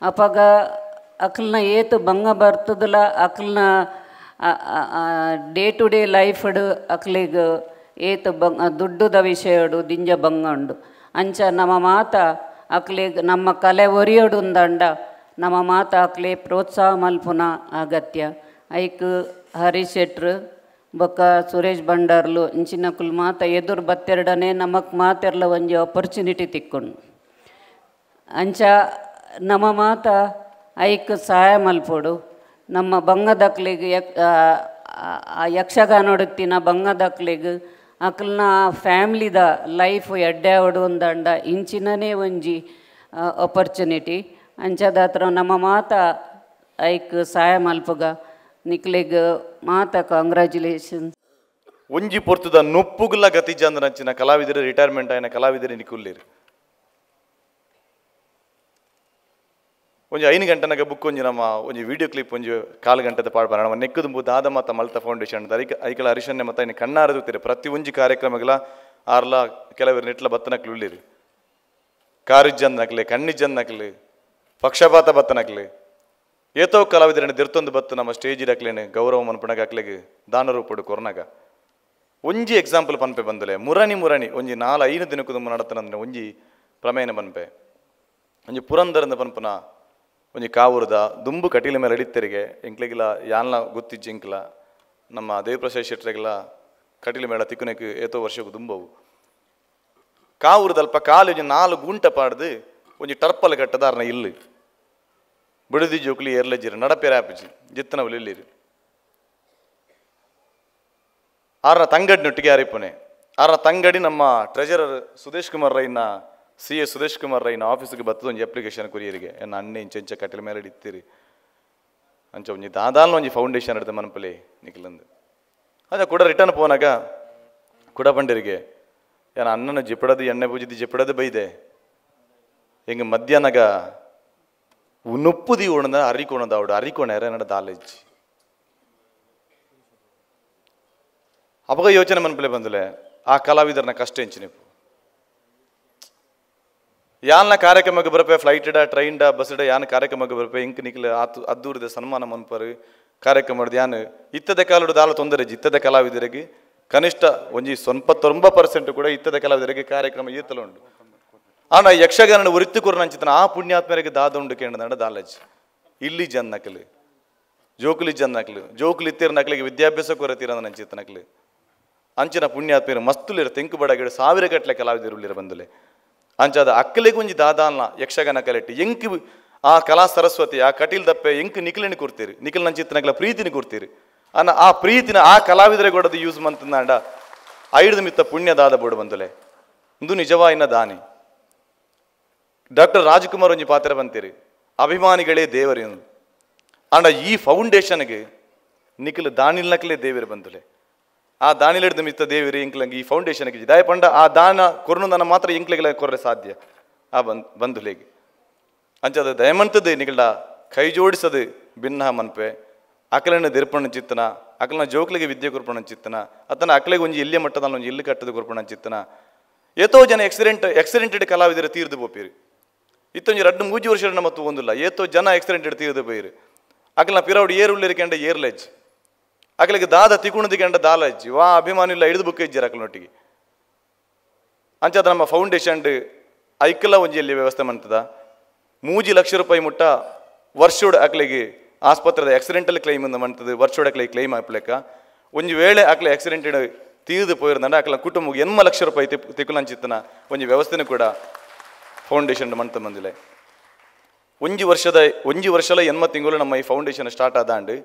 Speaker 6: ಅಪಗ ಅಕ್ಲ್ನ ಏತು ಭಂಗ ಬರ್ತದಲ್ಲ ಅಕ್ಲ್ನ day to day ಲೈಫ್ಡು ಅಕ್ಲಿಗ್ ಏತು ಬಂಗ ದುಡ್ಡುದ ವಿಷಯಡು ದಿಂಜ ಭಂಗ ಉಂಡು. ಅಂಚ ನಮ್ಮ ಮಾತ ಅಕ್ಲಿಗ್ ನಮ್ಮ ಕಲೆ ಒರಿಯೋಡು ಉಂದಂಡ ನಮ್ಮ ಮಾತ ಅಕ್ಲೆ ಪ್ರೋತ್ಸಾಹ ಮಲ್ಪುನ ಅಗತ್ಯ. ಐಕ್ ಹರೀಶ್ ಶೆಟ್ರು ಬೊಕ್ಕ ಸುರೇಶ್ ಭಂಡಾರ್ಲು ಇಂಚಿನಕುಲು ಮಾತ ಎದುರು ಬತ್ತೆರಡನೆ ನಮಕ್ ಮಾತೆರ್ಲ ಒಂಜಿ ಆಪರ್ಚುನಿಟಿ ತಿಕ್ಕೊಂಡು ಅಂಚ ನಮ್ಮ ಮಾತ ಐಕ್ ಸಹಾಯ ಮಲ್ಪೊಡು. ನಮ್ಮ ಬಂಗದಕ್ಲಿಗೆ ಯಕ್ಷಗಾನೊಡುತ್ತಿನ ಬಂಗದಕ್ಲಿಗೆ ಅಕಲ್ನ ಫ್ಯಾಮ್ಲಿದ ಲೈಫ್ ಎಡ್ಡೆ ಆವಡು ಒಂದಂಡ ಇಂಚಿನನೇ ಒಂಜಿ ಅಪರ್ಚುನಿಟಿ ಅಂಚದಾತ್ರ ನಮ್ಮ ಮಾತ ಐಕ್ ಸಹಾಯ ಮಲ್ಪುಗ ನಿಕ್ಲೆಗ್ ಮಾತ ಕಾಂಗ್ರ್ಯಾಚುಲೇಷನ್ಸ್.
Speaker 7: ಒಂಜಿ ಪೊರ್ತುದ ನೊಪ್ಪುಗುಲ ಗತಿಜಂದನಂಚಿನ ಕಲಾವಿದರು ರಿಟೈರ್ಮೆಂಟ್ ಆಯಿನ ಕಲಾವಿದರು ನಿಕುಲ್ಲೇರು ಒಂಜಿ 5 ಗಂಟೆನಾಗ ಬುಕ್ ಒಂಜಿ ನಮ್ಮ ಒಂಜಿ ವಿಡಿಯೋ ಕ್ಲಿಪ್ ಒಂಜಿ ಕಾಲು ಗಂಟೆದ ಪಾಡ್ಬಾರ ನಮ್ಮ ನೆಕ್ಕುದುಂಬು ದಾದ ಮಾತ ಮಲ್ತ ಫೌಂಡೇಶನ್ ಐಕಲ ಹರಿಶನ್ಯ ಮತ್ತ ಇನ್ನು ಕಣ್ಣಾರದುತ್ತೀರಿ ಪ್ರತಿ ಒಂಜಿ ಕಾರ್ಯಕ್ರಮಗಳ ಆರ್ಲ ಕೆಲವರು ನೆಟ್ಲ ಬತ್ತನಕ್ಲು ಉಳ್ಳೇರಿ ಕಾರಿಜ್ಜಂದನಕ್ಲೆ ಕಣ್ಣಿಜ್ಜಂದನಕ್ಲೆ ಪಕ್ಷಪಾತ ಬತ್ತನಕ್ಲೆ ಏತೋ ಕಲಾವಿದರನ್ನು ದಿರ್ತೊಂದು ಬತ್ತು ನಮ್ಮ ಸ್ಟೇಜ್ ಇಡಕ್ಲೇನೆ ಗೌರವ ಮನ್ಪಣಗ ಅಕ್ಲೆಗೆ ದಾನರೂಪಡು ಕೊರ್ನಾಗ ಒಂಜಿ ಎಕ್ಸಾಂಪಲ್ ಪನ್ಪೆ ಬಂದಲೆ ಮುರಣಿ ಮುರಣಿ ಒಂಜಿ 4 5 ದಿನಕ್ಕೂ ನಡತನಂದ್ರೆ ಒಂಜಿ ಪ್ರಮೇಯನ ಪನ್ಪೆ ಒಂಜಿ ಪುರಂದರಂದ ಪನ್ಪನ ಒಂಜಿ ಕಾವೂರದ ದುಂಬು ಕಟೀಲ ಮೇಲೆ ಅಡಿತ್ತರಿಗೆ ಎಂಕ್ಲೆಗಿಲ್ಲ ಯಾನ್ಲ ಗೊತ್ತಿಜ್ಜಿ ಎಂಕ್ಲ ನಮ್ಮ ದೇವಪ್ರಸಾದ್ ಶೆಟ್ಟರಿಗೆಲ್ಲ ಕಟೀಲ ಮೇಳ ತಿಕ್ಕುನೆಕ್ ಏತೋ ವರ್ಷಕ್ಕೂ ದುಂಬವು ಕಾವೂರದಲ್ಪ ಕಾಲು ಒಂಜಿ 4 ಗುಂಟ ಪಾಡ್ದು ಒಂಜಿ ಟರ್ಪಲ್ ಕಟ್ಟದಾರನ ಇಲ್ಲು ಬಿಡುದಿ ಜೋಕ್ಲಿ ಏರ್ಲಜ್ಜಿರು ನಡಪೇರ ಆಪಿಜಿ ಜಿತ್ತನವಲು ಇಲ್ಲಿರು ಆರ್ನ ತಂಗಡಿನೊಟ್ಟಿಗೆ ಅರಿಪುನೆ ಆರ್ನ ತಂಗಡಿ ನಮ್ಮ ಟ್ರೆಜರರ್ ಸುದೇಶ್ ಕುಮಾರ್ ರೈನ ಸಿ ಎ ಸುದೇಶ್ ಕುಮಾರ್ ರೈನ ಆಫೀಸ್ಗೆ ಬತ್ತದ ಒಂಜಿ ಅಪ್ಲಿಕೇಶನ್ ಕೊರಿಯರಿಗೆ ಎನ್ನ ಅಣ್ಣೆ ಇಂಚ ಕಟೀಲ ಮೇಲೆ ಇತ್ತೀರಿ ಅಂಚ ಒಂಜಿ ದಾದಾಲ್ನ ಒಂಜಿ ಫೌಂಡೇಶನ್ ಹಿಡ್ದು ಮನಪಲಿ ನಿಖಿಲಂದು ಅದ ಕೂಡ ರಿಟರ್ನ್ ಪೋನಾಗ ಕೂಡ ಬಂಡಿರಿಗೆ ಏನ ಅಣ್ಣನ ಜಿಪಡದು ಎಣ್ಣೆ ಪೂಜಿದ್ದು ಜಿಪಡದು ಬೈದೆ ಹಿಂಗೆ ಮಧ್ಯಾಹ್ನಗ ನೊಪ್ಪುದಿ ಉಣದ ಅರಿಕೋಣದ ಅವಡು ಅರಿಕೋಣ ಎರ ದಾಲೇಜ್ ಅವಾಗ ಯೋಚನೆ ಮನಪಲೆ ಬಂದಲೆ ಆ ಕಲಾವಿದರನ್ನ ಕಷ್ಟ ಎಂಚಿನಿಪ್ಪು ಯಾನ್ನ ಕಾರ್ಯಕ್ರಮಕ್ಕೆ ಬರಪೆ ಫ್ಲೈಟ್ ಇಡ ಟ್ರೈನ್ ಡ ಬಸ್ ಇಡ ಯಾನ್ ಕಾರ್ಯಕ್ರಮಕ್ಕೆ ಬರಪೆ ಇಂಕ್ ನಿಕ್ಲೆ ಆತು ಅದ್ದೂರದ ಸನ್ಮಾನ ಮನ್ಪರು ಕಾರ್ಯಕ್ರಮ ಯಾನ್ ಇತ್ತದ ಕಾಲಡು ದಾಲ ತೊಂದರೆ ಇತ್ತದ ಕಲಾವಿದರಿಗೆ ಕನಿಷ್ಠ ಒಂಜಿ 99% ಕೂಡ ಇತ್ತದ ಕಲಾವಿದರಿಗೆ ಕಾರ್ಯಕ್ರಮ ಈತಲ ಉಂಟು. ಆಂಡ ಯಕ್ಷಗಾನ ಒರಿತ್ತು ಕೊರನಂಚಿತನ ಆ ಪುಣ್ಯಾತ್ಮರಿಗೆ ದಾದ ಉಂಡು ಕೇಂದ್ರ ದಾಲಜ್ ಇಲ್ಲಿ ಜನ ನಕಲು ಜೋಕುಲಿ ಜನ ನಕಲು ಜೋಕುಲಿ ಇತ್ತೀರ ನಕಲಿಗೆ ವಿದ್ಯಾಭ್ಯಾಸ ಕೊರತೀರ ನಂಚಿತ ನಕಲು ಅಂಚಿನ ಪುಣ್ಯಾತ್ಮೀರು ಮಸ್ತುಲಿರ ತೆಂಕು ಬಡಗಿಡ ಸಾವಿರ ಗಟ್ಟಲೆ ಕಲಾವಿದರು ಬಂದುಲೆ ಅಂಚಾದ ಅಕ್ಕಲಿಗೆ ಒಂಜಿ ದಾದಾಲ್ನ ಯಕ್ಷಗಾನ ಕಲೆಟ್ಟಿ ಎಂಕ್ ಆ ಕಲಾ ಸರಸ್ವತಿ ಆ ಕಟೀಲ್ ದಪ್ಪೆ ಎಂಕ್ ನಿಖಿಲಿನ ಕೊಡ್ತೀರಿ ನಿಖಿಲ್ ನಂಚಿತ್ತನಕಲ ಪ್ರೀತಿನ ಕೊಡ್ತೀರಿ ಅನ್ನ ಆ ಪ್ರೀತಿನ ಆ ಕಲಾವಿದರೆ ಕೊಡೋದು ಯೂಸ್ ಮಂತಂದಾಂಡ ಐದು ಮಿತ್ತ ಪುಣ್ಯ ದಾದ ಬೋಡು ಬಂದುಲೆ ಇಂದು ನಿಜವಾಯಿನ ದಾನಿ. ಡಾಕ್ಟರ್ ರಾಜ್ಕುಮಾರ್ ಒಂಜಿ ಪಾತ್ರ ಬಂತೀರಿ ಅಭಿಮಾನಿಗಳೇ ದೇವರು ಅಂಡ ಈ ಫೌಂಡೇಶನ್ಗೆ ನಿಖಿಲ್ ದಾನಿಲ್ನಕಲೇ ದೇವರು ಬಂದುಲೆ ಆ ದಾನಿಲಿಡ್ದ ಮಿತ್ತ ದೇವಿರಿ ಇಂಕ್ಲಂಗೆ ಈ ಫೌಂಡೇಶನ್ಗೆ ದಾಯ ಪಂಡ ಆ ದಾನ ಕೊರ್ನುದನ ಮಾತ್ರ ಇಂಕ್ಲೆಗಳ ಕೊರ್ರೆ ಸಾಧ್ಯ ಆ ಬಂಧುಲೆಗೆ ಅಂಚದ ದಯಮಂತದ್ದು ನಿಗಲ ಕೈ ಜೋಡಿಸದು ಭಿನ್ನ ಮನ್ಪೆ ಅಕಲನ ದಿರ್ಪಣ ಚಿತ್ತನ ಅಕಲನ ಜೋಕ್ಲಿಗೆ ವಿದ್ಯೆ ಕೊರ್ಪಣ ಚಿತ್ತನ ಅತನ ಅಕಲಿಗೆ ಒಂಜಿ ಇಲ್ಲಿಯ ಮಟ್ಟದ ಒಂಜಿ ಇಲ್ಲಿ ಕಟ್ಟದ ಕೊರ್ಪಣ ಚಿತ್ತನ ಏತೋ ಜನ ಎಕ್ಸಿಡೆಂಟೆಡ್ ಕಲಾವಿದರು ತೀರ್ದು ಪೋಪಿರಿ ಇತ್ತೊಂಜಿ 2-3 ವರ್ಷ ಮತ್ತು ಒಂದಿಲ್ಲ ಏತೋ ಜನ ಎಕ್ಸಿಡೆಂಟೆಡ್ ತೀರ್ದು ಪೋಯಿರಿ ಅಕಲನ ಪಿರೌಡ್ ಏರುಳ್ಳಿರಿಕೆಂಡ ಏರ್ಲೆಜ್ ಅಕಲಿಗೆ ದಾದ ತಿಗುಣದಿಗೆಂಡ ದಾಲಜ್ಜಿ ವಾ ಅಭಿಮಾನಿ ಇಲ್ಲ ಹಿಡಿದು ಬುಕ್ ಇಜ್ಜಿರ ಅಕಲನೊಟ್ಟಿಗೆ ಅಂಚಾದ ನಮ್ಮ ಫೌಂಡೇಶನ್ ಐಕಲ ಒಂಜಿಯಲ್ಲಿ ವ್ಯವಸ್ಥೆ ಮಾಡ್ತದ 3 ಲಕ್ಷ ರೂಪಾಯಿ ಮುಟ್ಟ ವರ್ಷೋಡ್ ಅಕಲಿಗೆ ಆಸ್ಪತ್ರೆದ ಆಕ್ಸಿಡೆಂಟಲ್ ಕ್ಲೈಮ್ ಅಂತ ಮಾಡ್ತದೆ ವರ್ಷೋಡ್ ಅಕಲಿಗೆ ಕ್ಲೈಮ್ ಹಾಕ್ಲಿಕ್ಕ ಒಂಜಿ ವೇಳೆ ಅಕಲೆ ಆಕ್ಸಿಡೆಂಟೆಡ್ ತೀರ್ದು ಪೋಯಿರಂಡ ಅಕಲ ಕುಟುಂಬಕ್ಕೆ 8 ಲಕ್ಷ ರೂಪಾಯಿ ತಿಕ್ಕುಲಂಚಿತ್ತನ ಒಂಜಿ ವ್ಯವಸ್ಥೆನೂ ಕೂಡ ಫೌಂಡೇಶನ್ ಮಾಡ್ತ ಬಂದಿಲ್ಲ. ಒಂಜಿ ವರ್ಷಲ 8 ತಿಂಗಳು ನಮ್ಮ ಈ ಫೌಂಡೇಶನ್ ಸ್ಟಾರ್ಟ್ ಆದಾಂಡು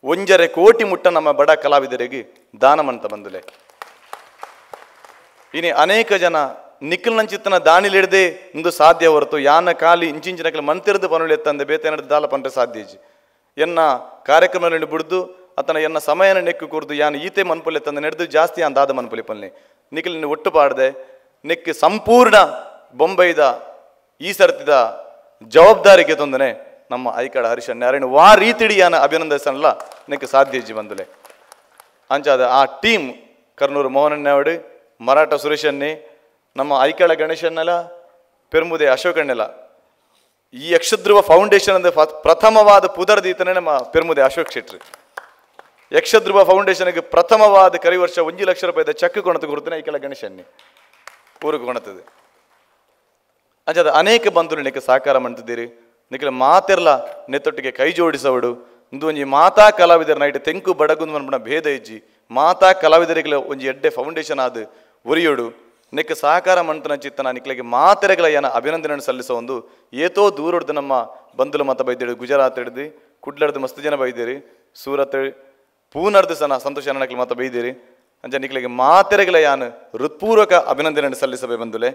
Speaker 7: 1.5 ಕೋಟಿ ಮುಟ್ಟ ನಮ್ಮ ಬಡ ಕಲಾವಿದರಿಗೆ ದಾನ ಮಂತ ಬಂದುಲೆ. ಇನಿ ಅನೇಕ ಜನ ನಿಖಿಲ್ನಂಚಿತ್ತನ ದಾನಿಲಿಡದೆ ಇಂದು ಸಾಧ್ಯ ಹೊರತು ಯಾನ ಖಾಲಿ ಇಂಚಿಂಚಿನ ಮಂತಿರದು ಪನುಳು ಎತ್ತಂದೆ ಬೇತೇನದ ದಾಲ ಪಂಡ್ರೆ ಸಾಧ್ಯ ಇಜ್ಜಿ. ಎನ್ನ ಕಾರ್ಯಕ್ರಮದಲ್ಲಿ ಬಿಡ್ದು ಆತನ ಎನ್ನ ಸಮಯನ ನೆಕ್ಕು ಕೂರ್ದು ಯಾನ ಈತೆ ಮನ್ಪುಲಿ ಎತ್ತಂದೆ ನಡೆದು ಜಾಸ್ತಿ ಯಾನ್ ದಾದ ಮನ್ಪುಲಿ ಪಲ್ಲೆ ನಿಖಿಲ್ನ ಒಟ್ಟು ಪಾಡದೆ ನೆಕ್ಕು ಸಂಪೂರ್ಣ ಬೊಂಬೈದ ಈ ಸರ್ತಿದ ಜವಾಬ್ದಾರಿಗೆ ತೊಂದನೆ ನಮ್ಮ ಐಕಡ ಹರಿಶನ್ ನಾರಾಯಣ ವಾ ರೀತಿಡಿ ಯಾನ ಅಭಿನಂದಿಸಲ್ಲ ನೆಕ್ ಸಾಧ್ಯ ಇಜ್ಜಿ ಬಂದುಲೆ. ಅಂಚಾದ ಆ ಟೀಮ್ ಕರ್ನೂರು ಮೋಹನಣ್ಣವಡು ಮರಾಠ ಸುರೇಶನ್ನೇ ನಮ್ಮ ಐಕಳ ಗಣೇಶನ್ನೆಲ್ಲ ಪೆರುಮುದೆ ಅಶೋಕಣ್ಣೆಲ್ಲ ಈ ಯಕ್ಷಧ್ರುವ ಫೌಂಡೇಶನ್ ಅಂದ್ರೆ ಪ್ರಥಮವಾದ ಪುದರ್ದೀತನೇ ನಮ್ಮ ಪೆರುಮುದೆ ಅಶೋಕ್ ಶೆಟ್ರಿ. ಯಕ್ಷಧ್ರುವ ಫೌಂಡೇಶನ್ಗೆ ಪ್ರಥಮವಾದ ಕರಿ ವರ್ಷ 1 ಲಕ್ಷ ರೂಪಾಯಿದ ಚೆಕ್ ಕೊಣತು ಕೊಡ್ತಾನೆ ಐಕಳ ಗಣೇಶನ್ನೇ ಊರಿಗೆ ಕೊಣತದೆ. ಅಂಚಾದ ಅನೇಕ ಬಂಧುಗಳು ನೆಕ್ಕೆ ಸಹಕಾರ ಮಾಡ್ತಿದ್ದೀರಿ ನಿಖಿಲ ಮಾತೆರ್ಲ ನೆತ್ತೊಟ್ಟಿಗೆ ಕೈ ಜೋಡಿಸವಡು ಇಂದು ಒಂಜಿ ಮಾತಾ ಕಲಾವಿದರ ನೈಟ್ ತೆಂಕು ಬಡಗುಂದು ಮನ್ಪುನ ಭೇದ ಇಜ್ಜಿ ಮಾತಾ ಕಲಾವಿದರಿಗಳ ಒಂಜಿ ಎಡ್ಡೆ ಫೌಂಡೇಶನ್ ಆದ ಒರಿಯೋಡು ನೆಕ್ಕೆ ಸಹಕಾರ ಮಂತನ ಚಿತ್ತನ ನಿಖಿಲಿಗೆ ಮಾತೆರೆಗಳ ಏನ ಅಭಿನಂದನೆ ಸಲ್ಲಿಸೋ ಒಂದು ಏತೋ ದೂರಡ್ದು ನಮ್ಮ ಬಂಧುಲು ಮತ ಬೈದಿಡು ಗುಜರಾತ್ ಹಿಡ್ದು ಕುಡ್ಲಡ್ದು ಮಸ್ತ್ ಜನ ಬೈದಿರಿ ಸೂರತ್ ಪೂನರ್ದು ಸನ ಸಂತೋಷ ಅನ್ನಕ್ಲಿ ಮತ ಬೈದಿರಿ ಅಂಚ ನಿಕ್ಲೆಗ್ ಮಾತೆರೆಗ್ಲ ಯಾನ್ ಹೃತ್ಪೂರ್ವಕ ಅಭಿನಂದನೆ ಸಲ್ಲಿಸಬೇ ಬಂದುಲೆ.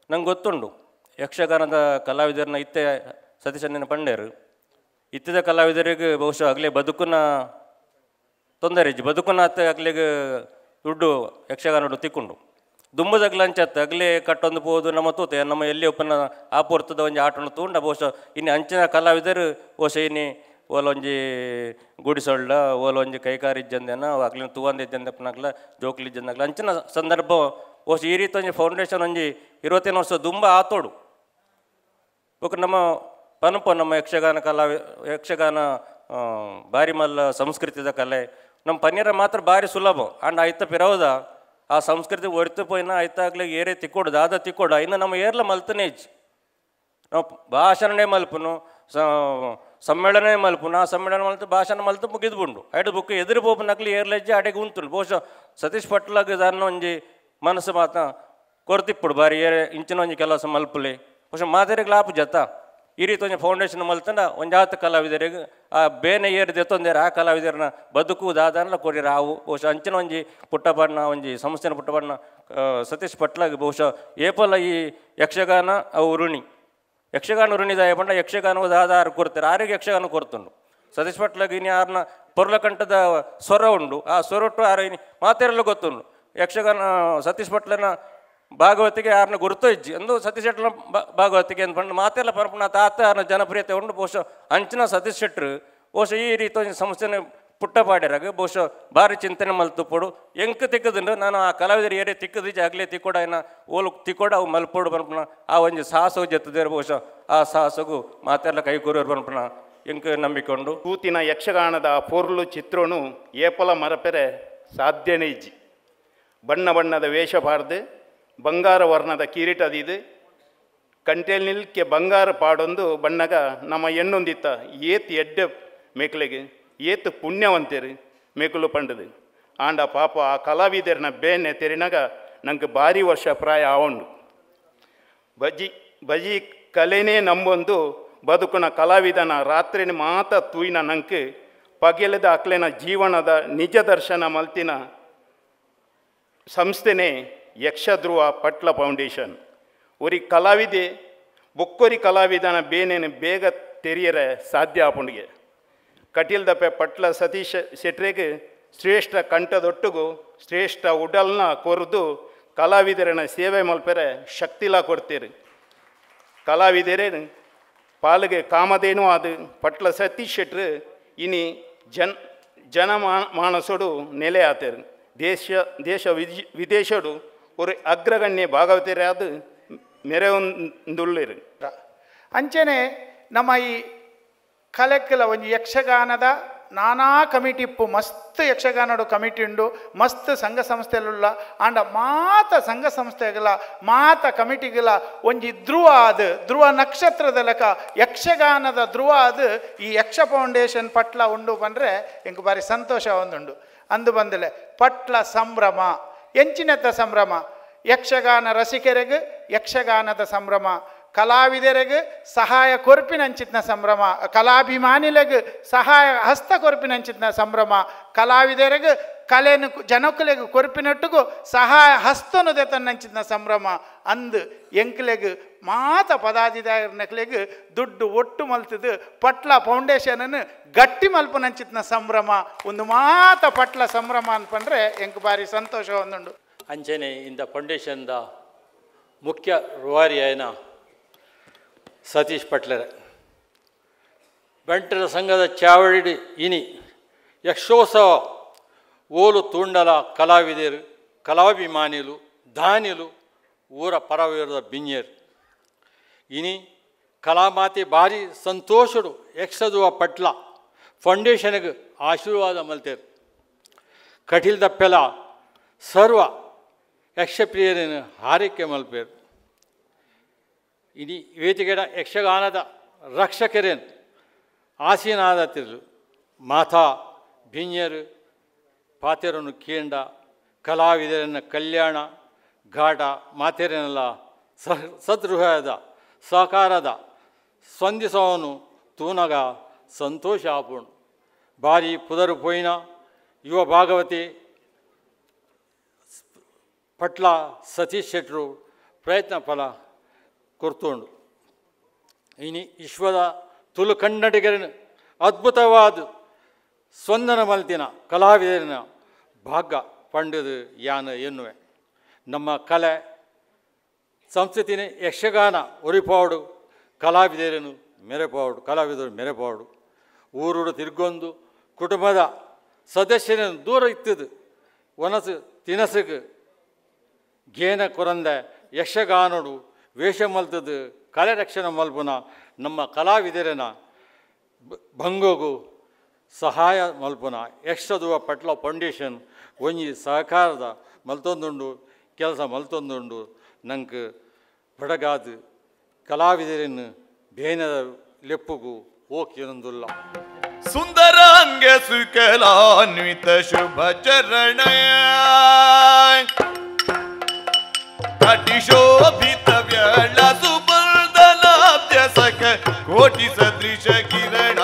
Speaker 8: ನಂಗೆ ಗೊತ್ತುಂಡು ಯಕ್ಷಗಾನದ ಕಲಾವಿದರನ್ನ ಇತ್ತೆ ಸತೀಶಣ್ಣನ ಪಂಡೇರು ಇತ್ತಿದ ಕಲಾವಿದರಿಗೆ ಬಹುಶಃ ಆಗಲೇ ಬದುಕುನ ತೊಂದರೆ ಇಜ್ಜಿ ಬದುಕುನ ಅಗ್ಲಿಗೆ ದುಡ್ಡು ಯಕ್ಷಗಾನಡು ತಿಕ್ಕೊಂಡು ದುಂಬದಗ್ಲ ಅಂಚತ್ತು ಅಗಲೇ ಕಟ್ಟೊಂದು ಪೋದು ನಮ್ಮ ತೂತೆ ನಮ್ಮ ಎಲ್ಲಿ ಒಪ್ಪನ ಆಪೂರ್ತದ ಒಂಜಿ ಆಟನ ತೂಂಡ ಬಹುಶಃ ಇನ್ನು ಅಂಚಿನ ಕಲಾವಿದರು ಬಹುಶಃ ಇನ್ನು ಓಲೊಂಜಿ ಗುಡಿಸೊಳ್ಳ ಓಲೊಂಜಿ ಕೈಕಾರಿ ಇಜ್ಜಂದೇನ ಅಗ್ಲಿನ ತೂವಂದ ಇಜ್ಜಂದಪ್ಪನಾಗ್ಲ ಜೋಕ್ಲಿ ಇಜ್ಜಂದಾಗ್ಲ ಅಂಚಿನ ಸಂದರ್ಭ ಬಹುಶಃ ಈ ರೀತಿ ಒಂಜಿ ಫೌಂಡೇಶನ್ ಒಂಜಿ 25 ವರ್ಷ ದುಂಬ ಆತೋಡು. ಬೊಕ ನಮ್ಮ ಪನಪ ನಮ್ಮ ಯಕ್ಷಗಾನ ಕಲಾವಿ ಯಕ್ಷಗಾನ ಬಾರಿ ಮಲ್ಲ ಸಂಸ್ಕೃತಿದ ಕಲೆ ನಮ್ಮ ಪನ್ನೀರ ಮಾತ್ರ ಭಾರಿ ಸುಲಭ ಅಂಡ್ ಐತ ಪಿರವದ ಆ ಸಂಸ್ಕೃತಿ ಒರಿತು ಪೋಯಿನ ಐತಾಗ್ಲಿ ಏರೇ ತಿಕ್ಕೋಡು ದಾದ ತಿಕ್ಕೋಡು ಇನ್ನು ನಮ್ಮ ಏರ್ಲ ಮಲ್ತನೇ ಇಜ್ಜಿ ನಾವು ಭಾಷಣನೇ ಮಲ್ಪುನು ಸಮ್ಮೇಳನ ಮಲ್ಪುನು ಆ ಸಮ್ಮೇಳನ ಮಲ್ತು ಭಾಷಣ ಮಲ್ತು ಮುಗಿದ್ಬುಂಡು ಐಡು ಬುಕ್ ಎದುರು ಪೋಪನಕ್ಲಿ ಏರ್ಲಜ್ಜಿ ಅಡೆಗೆ ಉಂತುಂಡು. ಬಹುಶಃ ಸತೀಶ್ ಪಟ್ಲಾಗ ದಾನ್ನ ಒಂಜಿ ಮನಸ್ಸು ಮಾತ ಕೊರ್ತಿಪ್ಪುಡು ಬಾರಿ ಏರೆ ಇಂಚಿನ ಒಂಜಿ ಕೆಲಸ ಮಲ್ಪುಲೆ ಬಹುಶಃ ಮಾತೆರೆಗ್ ಲಾಪು ಜತ ಈ ರೀತಿ ಒಂಜಿ ಫೌಂಡೇಶನ್ ಮಲ್ತಂಡ ಒಂಜಾತ ಕಲಾವಿದರಿಗೆ ಆ ಬೇನೆ ಏರು ದೆತ್ತೊಂದೇರು ಆ ಕಲಾವಿದರನ್ನ ಬದುಕು ದಾದಾನ್ಲ ಕೊರಿರ ಆವು. ಬಹುಶಃ ಅಂಚಿನ ಒಂಜಿ ಪುಟ್ಟಬಣ್ಣ ಒಂಜಿ ಸಂಸ್ಥೆನ ಪುಟ್ಟಬಣ್ಣ ಸತೀಶ್ ಪಟ್ಲಾಗ್ ಬಹುಶಃ ಏಪಲ ಈ ಯಕ್ಷಗಾನ ಅವು ಋಣಿ ಯಕ್ಷಗಾನ ಋಣಿದಾಯ ಪಂಡ ಯಕ್ಷಗಾನವು ದಾದಾರು ಕೊರ್ತಾರೆ ಆರಿಗೆ ಯಕ್ಷಗಾನ ಕೊರ್ತುಂಡು. ಸತೀಶ್ ಪಟ್ಲಾಗ್ ಇನ್ನು ಯಾರನ್ನ ಪೊರ್ಲಕಂಠದ ಸ್ವರ ಉಂಡು ಆ ಸ್ವರೊಟ್ಟು ಆರು ಇನಿ ಮಾತೆರೆಲ್ಲ ಗೊತ್ತುಂಡು. ಯಕ್ಷಗಾನ ಸತೀಶ್ ಪಟ್ಲನ ಭಾಗವತಿಗೆ ಯಾರನ್ನ ಗುರುತು ಇಜ್ಜಿ ಅಂದು ಸತೀಶ್ ಶೆಟ್ಟರ್ನ ಭಾಗವತಿಗೆ ಅಂದ್ಕೊಂಡು ಮಾತೆಲ್ಲ ಪರಪುಣ ತಾತ ಯಾರನ್ನ ಜನಪ್ರಿಯತೆ ಉಂಡು. ಬಹುಶಃ ಅಂಚಿನ ಸತೀಶ್ ಶೆಟ್ಟರು ಬಹುಶಃ ಈ ರೀತಿ ಒಂದು ಸಂಸ್ಥೆನ ಪುಟ್ಟ ಪಾಡ್ಯರಾಗ ಬಹುಶಃ ಭಾರಿ ಚಿಂತನೆ ಮಲ್ತುಪೋಡು ಎಂಕ್ ತಿಕ್ಕದುಂಡು ನಾನು ಆ ಕಲಾವಿದರು ಏರೇ ತಿಕ್ಕದಿಜ್ಜಿ ಆಗಲೇ ತಿಕ್ಕೋಡ ಏನ ಓಲು ತಿಕ್ಕೋಡ ಅವು ಮಲ್ಪೋಡು ಪನ್ಪುನ ಆ ಒಂಜಿ ಸಾಹಸ ಜತ್ತದೇರು ಬಹುಶಃ ಆ ಸಾಹಸಗೂ ಮಾತೆಲ್ಲ ಕೈ ಕೂರೋರು ಪನ್ಪುನ ಎಂಕ್ ನಂಬಿಕೊಂಡು.
Speaker 9: ಕೂತಿನ ಯಕ್ಷಗಾನದ ಪೊರ್ಲು ಚಿತ್ರೋನು ಏಪಲ ಮರಪೆರೆ ಸಾಧ್ಯನೇ ಇಜ್ಜಿ. ಬಣ್ಣ ಬಣ್ಣದ ವೇಷ ಪಾಡ್ದು ಬಂಗಾರ ವರ್ಣದ ಕಿರೀಟದಿದು ಕಂಟೇಲ್ ನಿಲ್ಕೆ ಬಂಗಾರ ಪಾಡೊಂದು ಬಣ್ಣಗ ನಮ್ಮ ಎಣ್ಣೊಂದಿತ್ತ ಏತ್ ಎಡ್ಡೆ ಮೇಕಲೆಗೆ ಏತ್ ಪುಣ್ಯವಂತೇರು ಮೇಕಲು ಪಂಡದು ಆಂಡ ಪಾಪ ಆ ಕಲಾವಿದರನ ಬೇನೆ ತೆರಿನಾಗ ನಂಗೆ ಭಾರಿ ವರ್ಷ ಪ್ರಾಯ ಆವೊಂಡು. ಬಜಿ ಬಜಿ ಕಲೆನೇ ನಂಬೊಂದು ಬದುಕುನ ಕಲಾವಿದನ ರಾತ್ರಿನ ಮಾತ ತೂಯಿನ ನಂಗೆ ಪಗೆಲದ ಅಕ್ಲೆನ ಜೀವನದ ನಿಜ ದರ್ಶನ ಮಲ್ತಿನ ಸಂಸ್ಥೆನೇ ಯಕ್ಷಧ್ರುವ ಪಟ್ಲ ಫೌಂಡೇಶನ್. ಒರಿ ಕಲಾವಿದೆ ಬೊಕ್ಕೊರಿ ಕಲಾವಿದನ ಬೇನೇನು ಬೇಗ ತೆರಿಯರೆ ಸಾಧ್ಯ ಆಪುಂಡಿಗೆ. ಕಟೀಲ್ದಪ್ಪೆ ಪಟ್ಲ ಸತೀಶ್ ಶೆಟ್ರೆಗೆ ಶ್ರೇಷ್ಠ ಕಂಠದೊಟ್ಟಿಗೂ ಶ್ರೇಷ್ಠ ಉಡಲ್ನ ಕೊರೆದು ಕಲಾವಿದರನ್ನ ಸೇವೆ ಮಲ್ಪೆರೆ ಶಕ್ತಿಲ ಕೊಡ್ತೀರಿ. ಕಲಾವಿದರೇ ಪಾಲಿಗೆ ಕಾಮಧೇನು ಅದು ಪಟ್ಲ ಸತೀಶ್ ಶೆಟ್ರು ಇನಿ ಜನ ಮಾನಸೋಡು ನೆಲೆ ಆತೇರು. ದೇಶ ದೇಶ ವಿದೇಶಡು ஒரு ಅಗ್ರಗಣ್ಯ ಭಾಗವತರಾದ ಮೆರೆಯೊಂದುಳ್ಳಿರು.
Speaker 10: ಅಂಚನೆ ನಮ್ಮ ಈ ಕಲೆಕ್ಕಲ ಒಂಜಿ ಯಕ್ಷಗಾನದ ನಾನಾ ಕಮಿಟಿ ಇಪ್ಪು ಮಸ್ತ್ ಯಕ್ಷಗಾನಡು ಕಮಿಟಿ ಉಂಡು ಮಸ್ತ್ ಸಂಘ ಸಂಸ್ಥೆಲುಲ್ಲ ಆಂಡ ಮಾತ ಸಂಘ ಸಂಸ್ಥೆಗಳ ಮಾತ ಕಮಿಟಿಗಳ ಒಂಜಿ ಧ್ರುವ ಅದು ಧ್ರುವ ನಕ್ಷತ್ರದ ಲೆಕ್ಕ ಯಕ್ಷಗಾನದ ಧ್ರುವ ಅದು ಈ ಯಕ್ಷ ಫೌಂಡೇಶನ್ ಪಟ್ಲ ಉಂಡು ಬಂದರೆ ಎಂಕ್ ಬಾರಿ ಸಂತೋಷ ಒಂದುಂಡು. ಅಂದು ಬಂದಲೆ ಪಟ್ಲ ಸಂಭ್ರಮ ಎಂಚಿನತ್ತ ಸಂಭ್ರಮ ಯಕ್ಷಗಾನ ರಸಿಕರಿಗೆ ಯಕ್ಷಗಾನದ ಸಂಭ್ರಮ ಕಲಾವಿದರಿಗೆ ಸಹಾಯ ಕೊರ್ಪಿನಂಚಿತ್ನ ಸಂಭ್ರಮ ಕಲಾಭಿಮಾನಿಲೆಗ್ ಸಹಾಯ ಹಸ್ತ ಕೊರ್ಪಿನಂಚಿತ್ನ ಸಂಭ್ರಮ ಕಲಾವಿದರಿಗೆ ಕಲೆನು ಜನಕುಲೆಗ್ ಕೊರ್ಪಿನೊಟ್ಟಿಗೂ ಸಹಾಯ ಹಸ್ತನು ದೆತನ್ನಂಚಿತ್ನ ಸಂಭ್ರಮ ಅಂದು ಎಂಕ್ಲೆಗ್ ಮಾತ ಪದಾಧಿಕಾರಿನಕ್ಲೆಗ್ ದುಡ್ಡು ಒಟ್ಟು ಮಲ್ತದು ಪಟ್ಲ ಫೌಂಡೇಶನನ್ನು ಗಟ್ಟಿ ಮಲ್ಪನಂಚಿತ್ನ ಸಂಭ್ರಮ ಒಂದು ಮಾತ ಪಟ್ಲ ಸಂಭ್ರಮ ಅನ್ಪಂಡ್ರೆ ಎಂಕ್ ಬಾರಿ ಸಂತೋಷ ಒಂದುಂಡು.
Speaker 11: ಅಂಚನೆ ಇಂದ ಫೌಂಡೇಶನ್ದ ಮುಖ್ಯ ರೂವಾರಿಯಾಯನ ಸತೀಶ್ ಪಟ್ಲರೆ ಬಂಟರ ಸಂಘದ ಚಾವಡಿ ಇನಿ ಯಕ್ಷೋತ್ಸವ ಓಲು ತೂಂಡಲ ಕಲಾವಿದರು ಕಲಾಭಿಮಾನಿಲು ದಾನಿಲು ಊರ ಪರವೀರದ ಬಿಂಜೇರು ಇನಿ ಕಲಾಮಾತೆ ಭಾರಿ ಸಂತೋಷಡು ಯಕ್ಷದುವ ಪಟ್ಲ ಫೌಂಡೇಶನ್ಗೆ ಆಶೀರ್ವಾದ ಮಲ್ತೇರು. ಕಟೀಲ್ದಪ್ಪೆಲ ಸರ್ವ ಯಕ್ಷಪ್ರಿಯರನ್ನು ಹಾರೈಕೆ ಮಲ್ಪೇರು. ಇನಿ ವೇದಿಕೆಡ ಯಕ್ಷಗಾನದ ರಕ್ಷಕರೇನು ಆಸೀನಾದತಿರು ಮಾತಾ ಬಿಂಜರು ಪಾತೆರನ್ನು ಕೇಂಡ ಕಲಾವಿದರನ್ನ ಕಲ್ಯಾಣ ಘಾಟ ಮಾತೆರನ್ನೆಲ್ಲ ಸದೃಹದ ಸಹಕಾರದ ಸ್ಪಂದಿಸವನು ತೂನಗ ಸಂತೋಷ ಆಪುಂಡು. ಬಾರಿ ಪುದರು ಪೋಯಿನ ಯುವ ಭಾಗವತಿ ಪಟ್ಲ ಸತೀಶ್ ಶೆಟ್ರು ಪ್ರಯತ್ನ ಫಲ ಕೊರ್ತುಂಡು. ಇನಿ ವಿಶ್ವದ ತುಳು ಕನ್ನಡಿಗರನ್ನು ಅದ್ಭುತವಾದ ಸ್ಪಂದನ ಮಲ್ತಿನ ಕಲಾವಿದರನ ಭಾಗ್ಯ ಪಂಡದು ಯಾನ ಎನ್ನುವೆ. ನಮ್ಮ ಕಲೆ ಸಂಸ್ಕೃತಿನ ಯಕ್ಷಗಾನ ಒರಿಪಾಡು ಕಲಾವಿದರನ್ನು ಮೆರೆಪಾಡು, ಕಲಾವಿದರು ಮೆರೆಪಾಡು. ಊರುಡು ತಿರ್ಗೊಂದು ಕುಟುಂಬದ ಸದಸ್ಯರನ್ನು ದೂರ ಇತ್ತದು ಒನಸು ತಿನಸುಗೆ ಗೇನ ಕೊರಂದೆ ಯಕ್ಷಗಾನಡು ವೇಷ ಮಲ್ತದು ಕಲೆ ರಕ್ಷಣೆ ಮಲ್ಪುನ ನಮ್ಮ ಕಲಾವಿದರನ ಭಂಗೋಗು ಸಹಾಯ ಮಲ್ಪುನ ಯಕ್ಷದುವ ಪಟ್ಲ ಫೌಂಡೇಶನ್ ಒಂಜಿ ಸಹಕಾರದ ಮಲ್ತೊಂದುಂಡು, ಕೆಲಸ ಮಲ್ತೊಂದುಂಡು. ನಂಗೆ ಬಡಗಾದ ಕಲಾವಿದರನ್ನು ಬೇನದ ಲೆಪ್ಪುಗು ಓಕೆನೊಂದುಲ್ಲ.
Speaker 12: ಸುಂದರಾಂಗ ಸುಕಲಾನ್ವಿತ ಶುಭ ಚರಣ ಕಟಿಶೋಭಿತ ವ್ಯಳ ಸುಬರ್ದನಾಬ್ಜ ಸಖ ಕೋಟಿ ಸದೃಶ ಕಿರಣ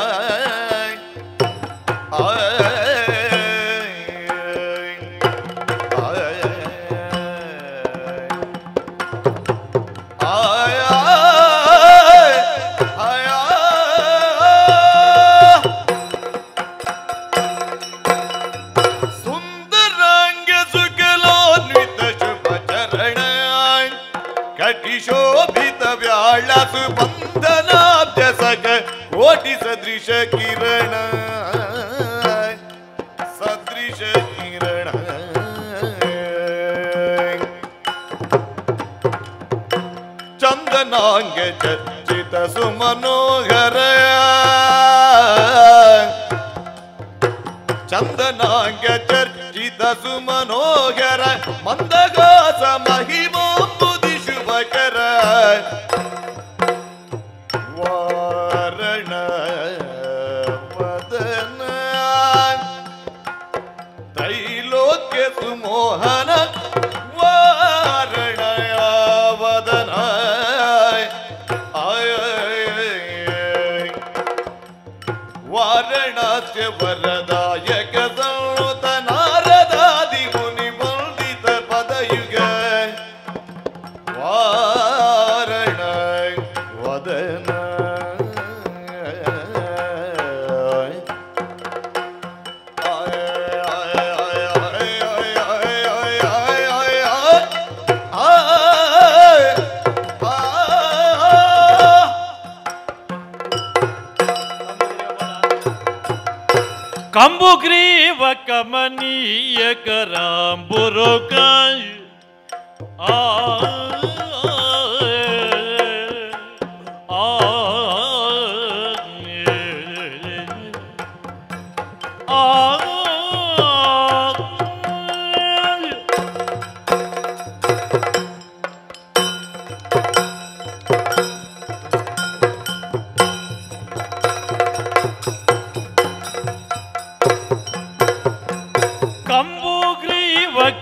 Speaker 12: ಕೋಟಿ ಸದೃಶ ಕಿರಣ ಸದೃಶ ಕಿರಣ ಚಂದನಾಂಗ ಚರ್ಚಿತ ಸುಮನೋಹರ ಚಂದನಾಂಗ ಚರ್ಚಿತ ಸುಮನೋಹರ ಮಂದಗಾಸ ಮಹಿಮಾಂಬುದಿ ಶುಭಕರ ವಾರಣ ವದನ ತ್ರೈಲೋಕ್ಯ ಸುಮೋಹನ ವಾರಣ ವದನ ವಾರಣಾಸ್ಯ ವರದಾಯಕ ಸಂತ ನಾರದಾದಿ ಮುನಿ ವಂದಿತ ಪದಯುಗ ವಾರಣ ವದನ
Speaker 13: ಕಂಬುಗ್ರೀವ ಕಮನೀಯ ಕರಾಂಬುರುಕಾಯ್ ಆ ಆ ಆ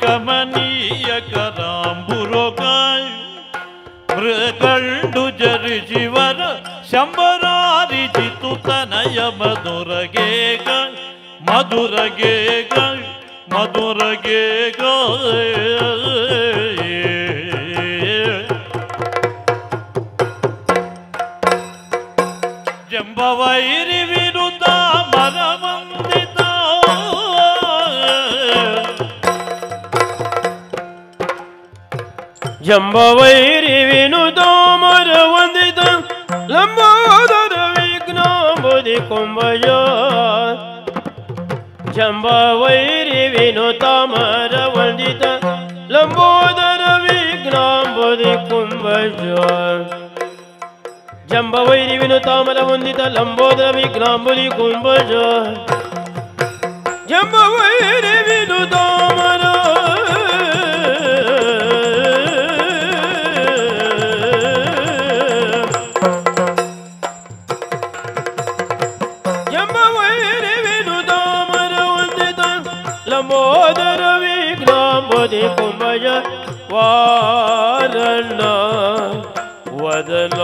Speaker 13: ಕಮನೀಯ ಕರಾಂಬುರುಕಾಯ್ ಮೃಗಂಡು ಜರಿಜಿವರ ಶಂಬರಾರಿ ಜಿತು ತನಯ ಮಧುರಗೇಗ ಮಧುರಗೇಗ ಮಧುರಗೇಗ ಜಂಬವೈರಿ ವಿರುದ್ಧ ಮರವಂದಿತ
Speaker 14: ಜಂಬವೈರಿ ವಿನುತ ಮರವಂದಿತ ಲಂಬೋದರ ವಿಘ್ನಾಂಬುದಿ ಕುಂಭಜ ಜಂಬವೈರಿ ವಿನುತ ಮರವಂದಿತ ಲಂಬೋದರ ವಿಘ್ನಾಂಬುದಿ ಕುಂಭಜ ಜಂಬವೈರಿ ವಿನುತ ಮರವಂದಿತ ಲಂಬೋದರ ವಿಘ್ನಾಂಬುದಿ ಕುಂಭಜ ಜಂಬವೈರಿ ವಿನುತ ಮರ ಲಂಬೋದರ ವಿಘ್ನಾಂಬುದಿ ಕುಂಭಜ ವಾರಣ वदन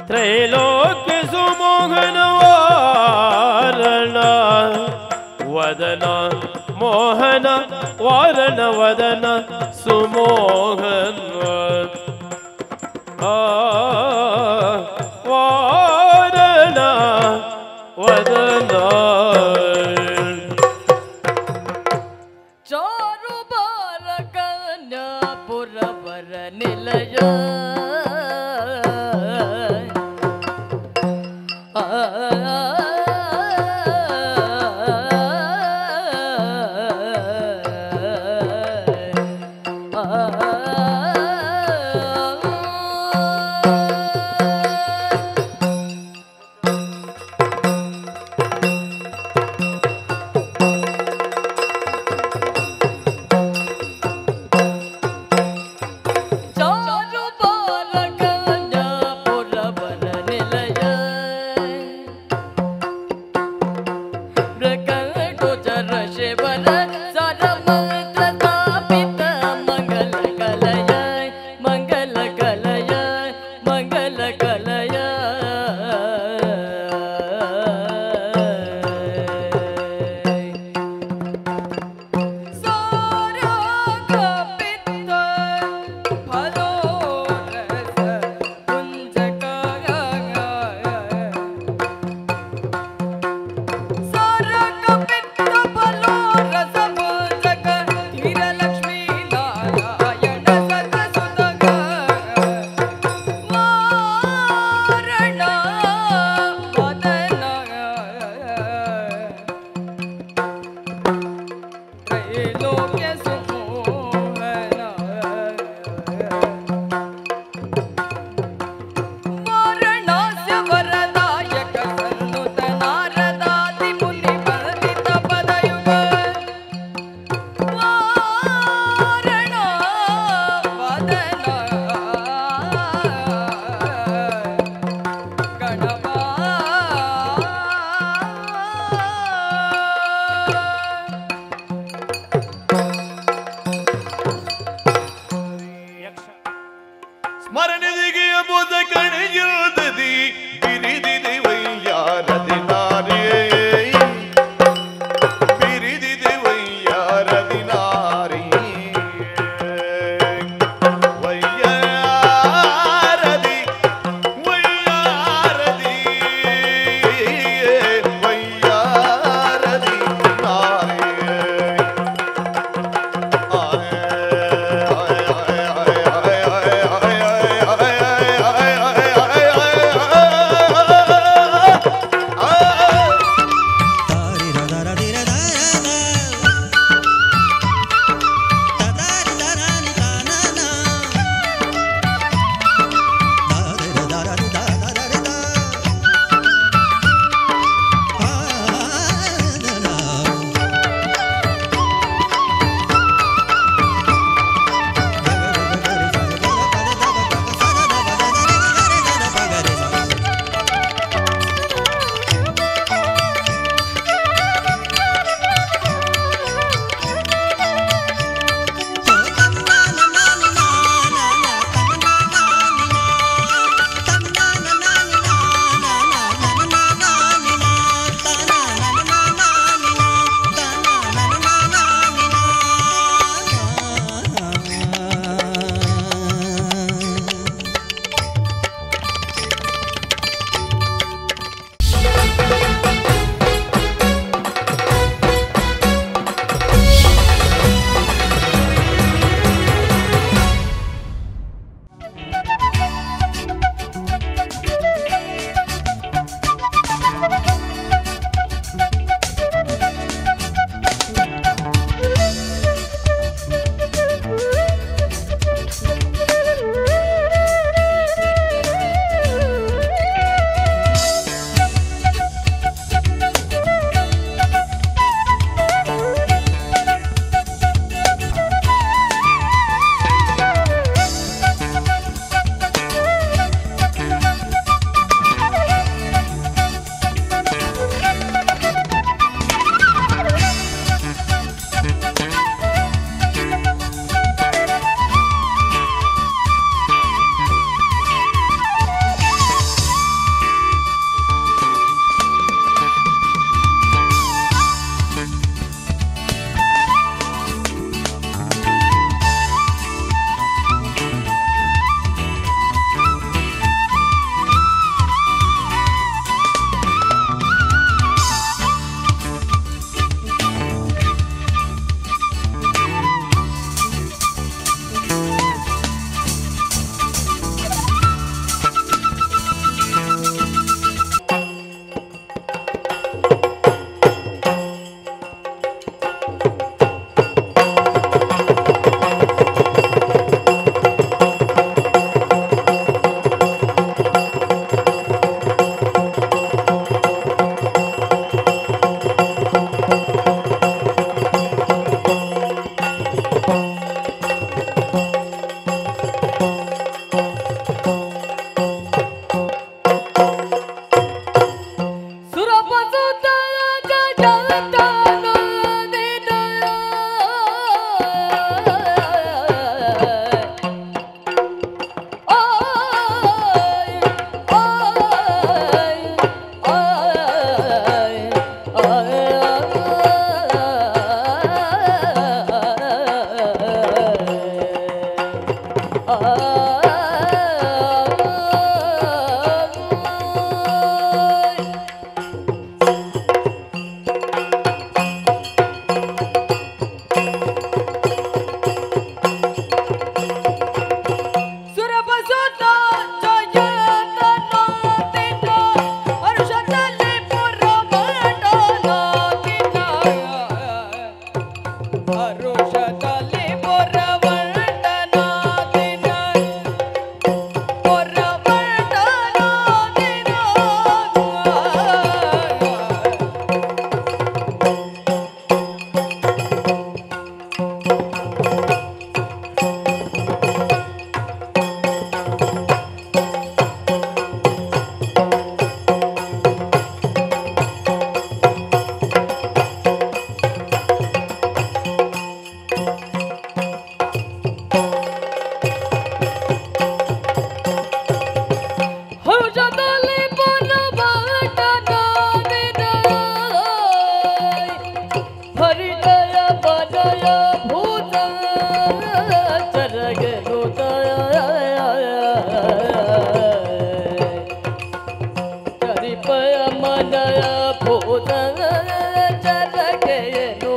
Speaker 14: त्रैलोक्य सुमोहन वारण वदन मोहन वारण वदन सुमोहन वारण वदन
Speaker 15: चारु बार कन्या पुरवर निलय चारु बार कन्या पुरवर निलय प्रकट चर शिवर सर मंत्र स्थापित मंगल। ಚರಗೆನು ಚರಿಪಯ ಮನ ಭೂತ ಚರಗೆನು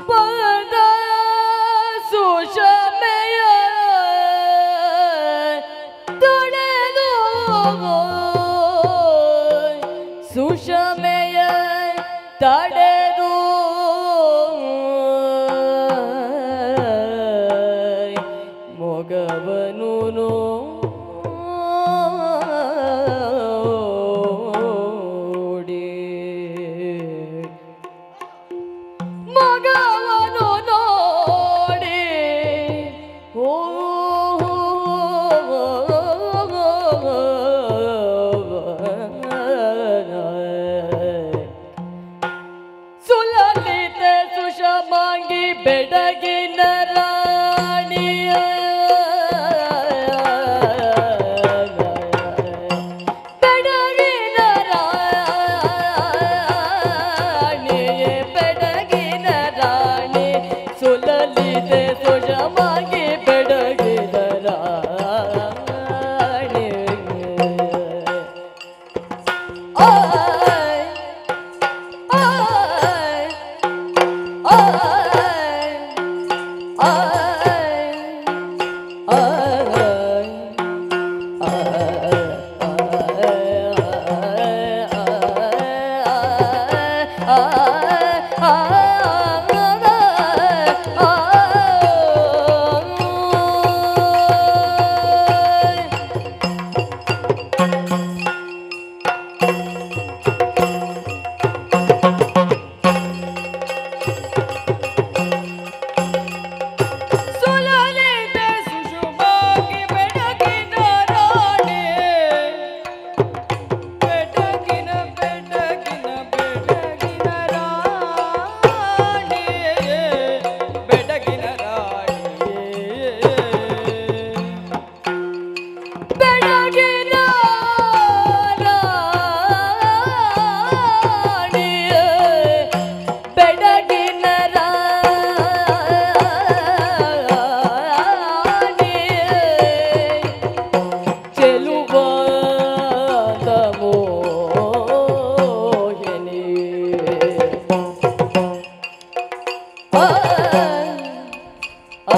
Speaker 15: ಬದ ಸುಷಮೆಯ ತೊಡೆದು ಸುಷಮೆಯ ತಡೆದು ಮೊಗವನು ನೋಡಿ ಮಗವನು ನೋಡಿ ಓ ಸುಲಲಿತ ಸುಷಮಾಂಗಿ ಬೆಡಗಿನ ರಾಣಿಯ ಬೆಡಗಿನ ರಾಣಿಯೇ ಬೆಡಗಿನ ರಾಣಿ ಸುಲಲಿತ ಸುಷಮಾಂಗಿ ಬೆಡಗಿನ ರಾಣಿ ಆಯ್ ಆಯ್ ಆಯ್ ಆಯ್ ಆಯ್ ಸುಲಲಿತ ಸುಷುಮಾಗಿ ಬೆಡಗಿನ ರಾಣಿ ಬೆಡಗಿನ ಬೆಡಗಿನ ಬೆಡಗಿನ ರಾಣಿ ಬೆಡಗಿನ ರಾಣಿ ಬೆಡಗಿನ ರಾಣಿಯೇ ಬೆಡಗಿನ ರಾಣಿಯೇ ಚೆಲುವಾದ ಮೋಹಿನಿ ಆ ಆ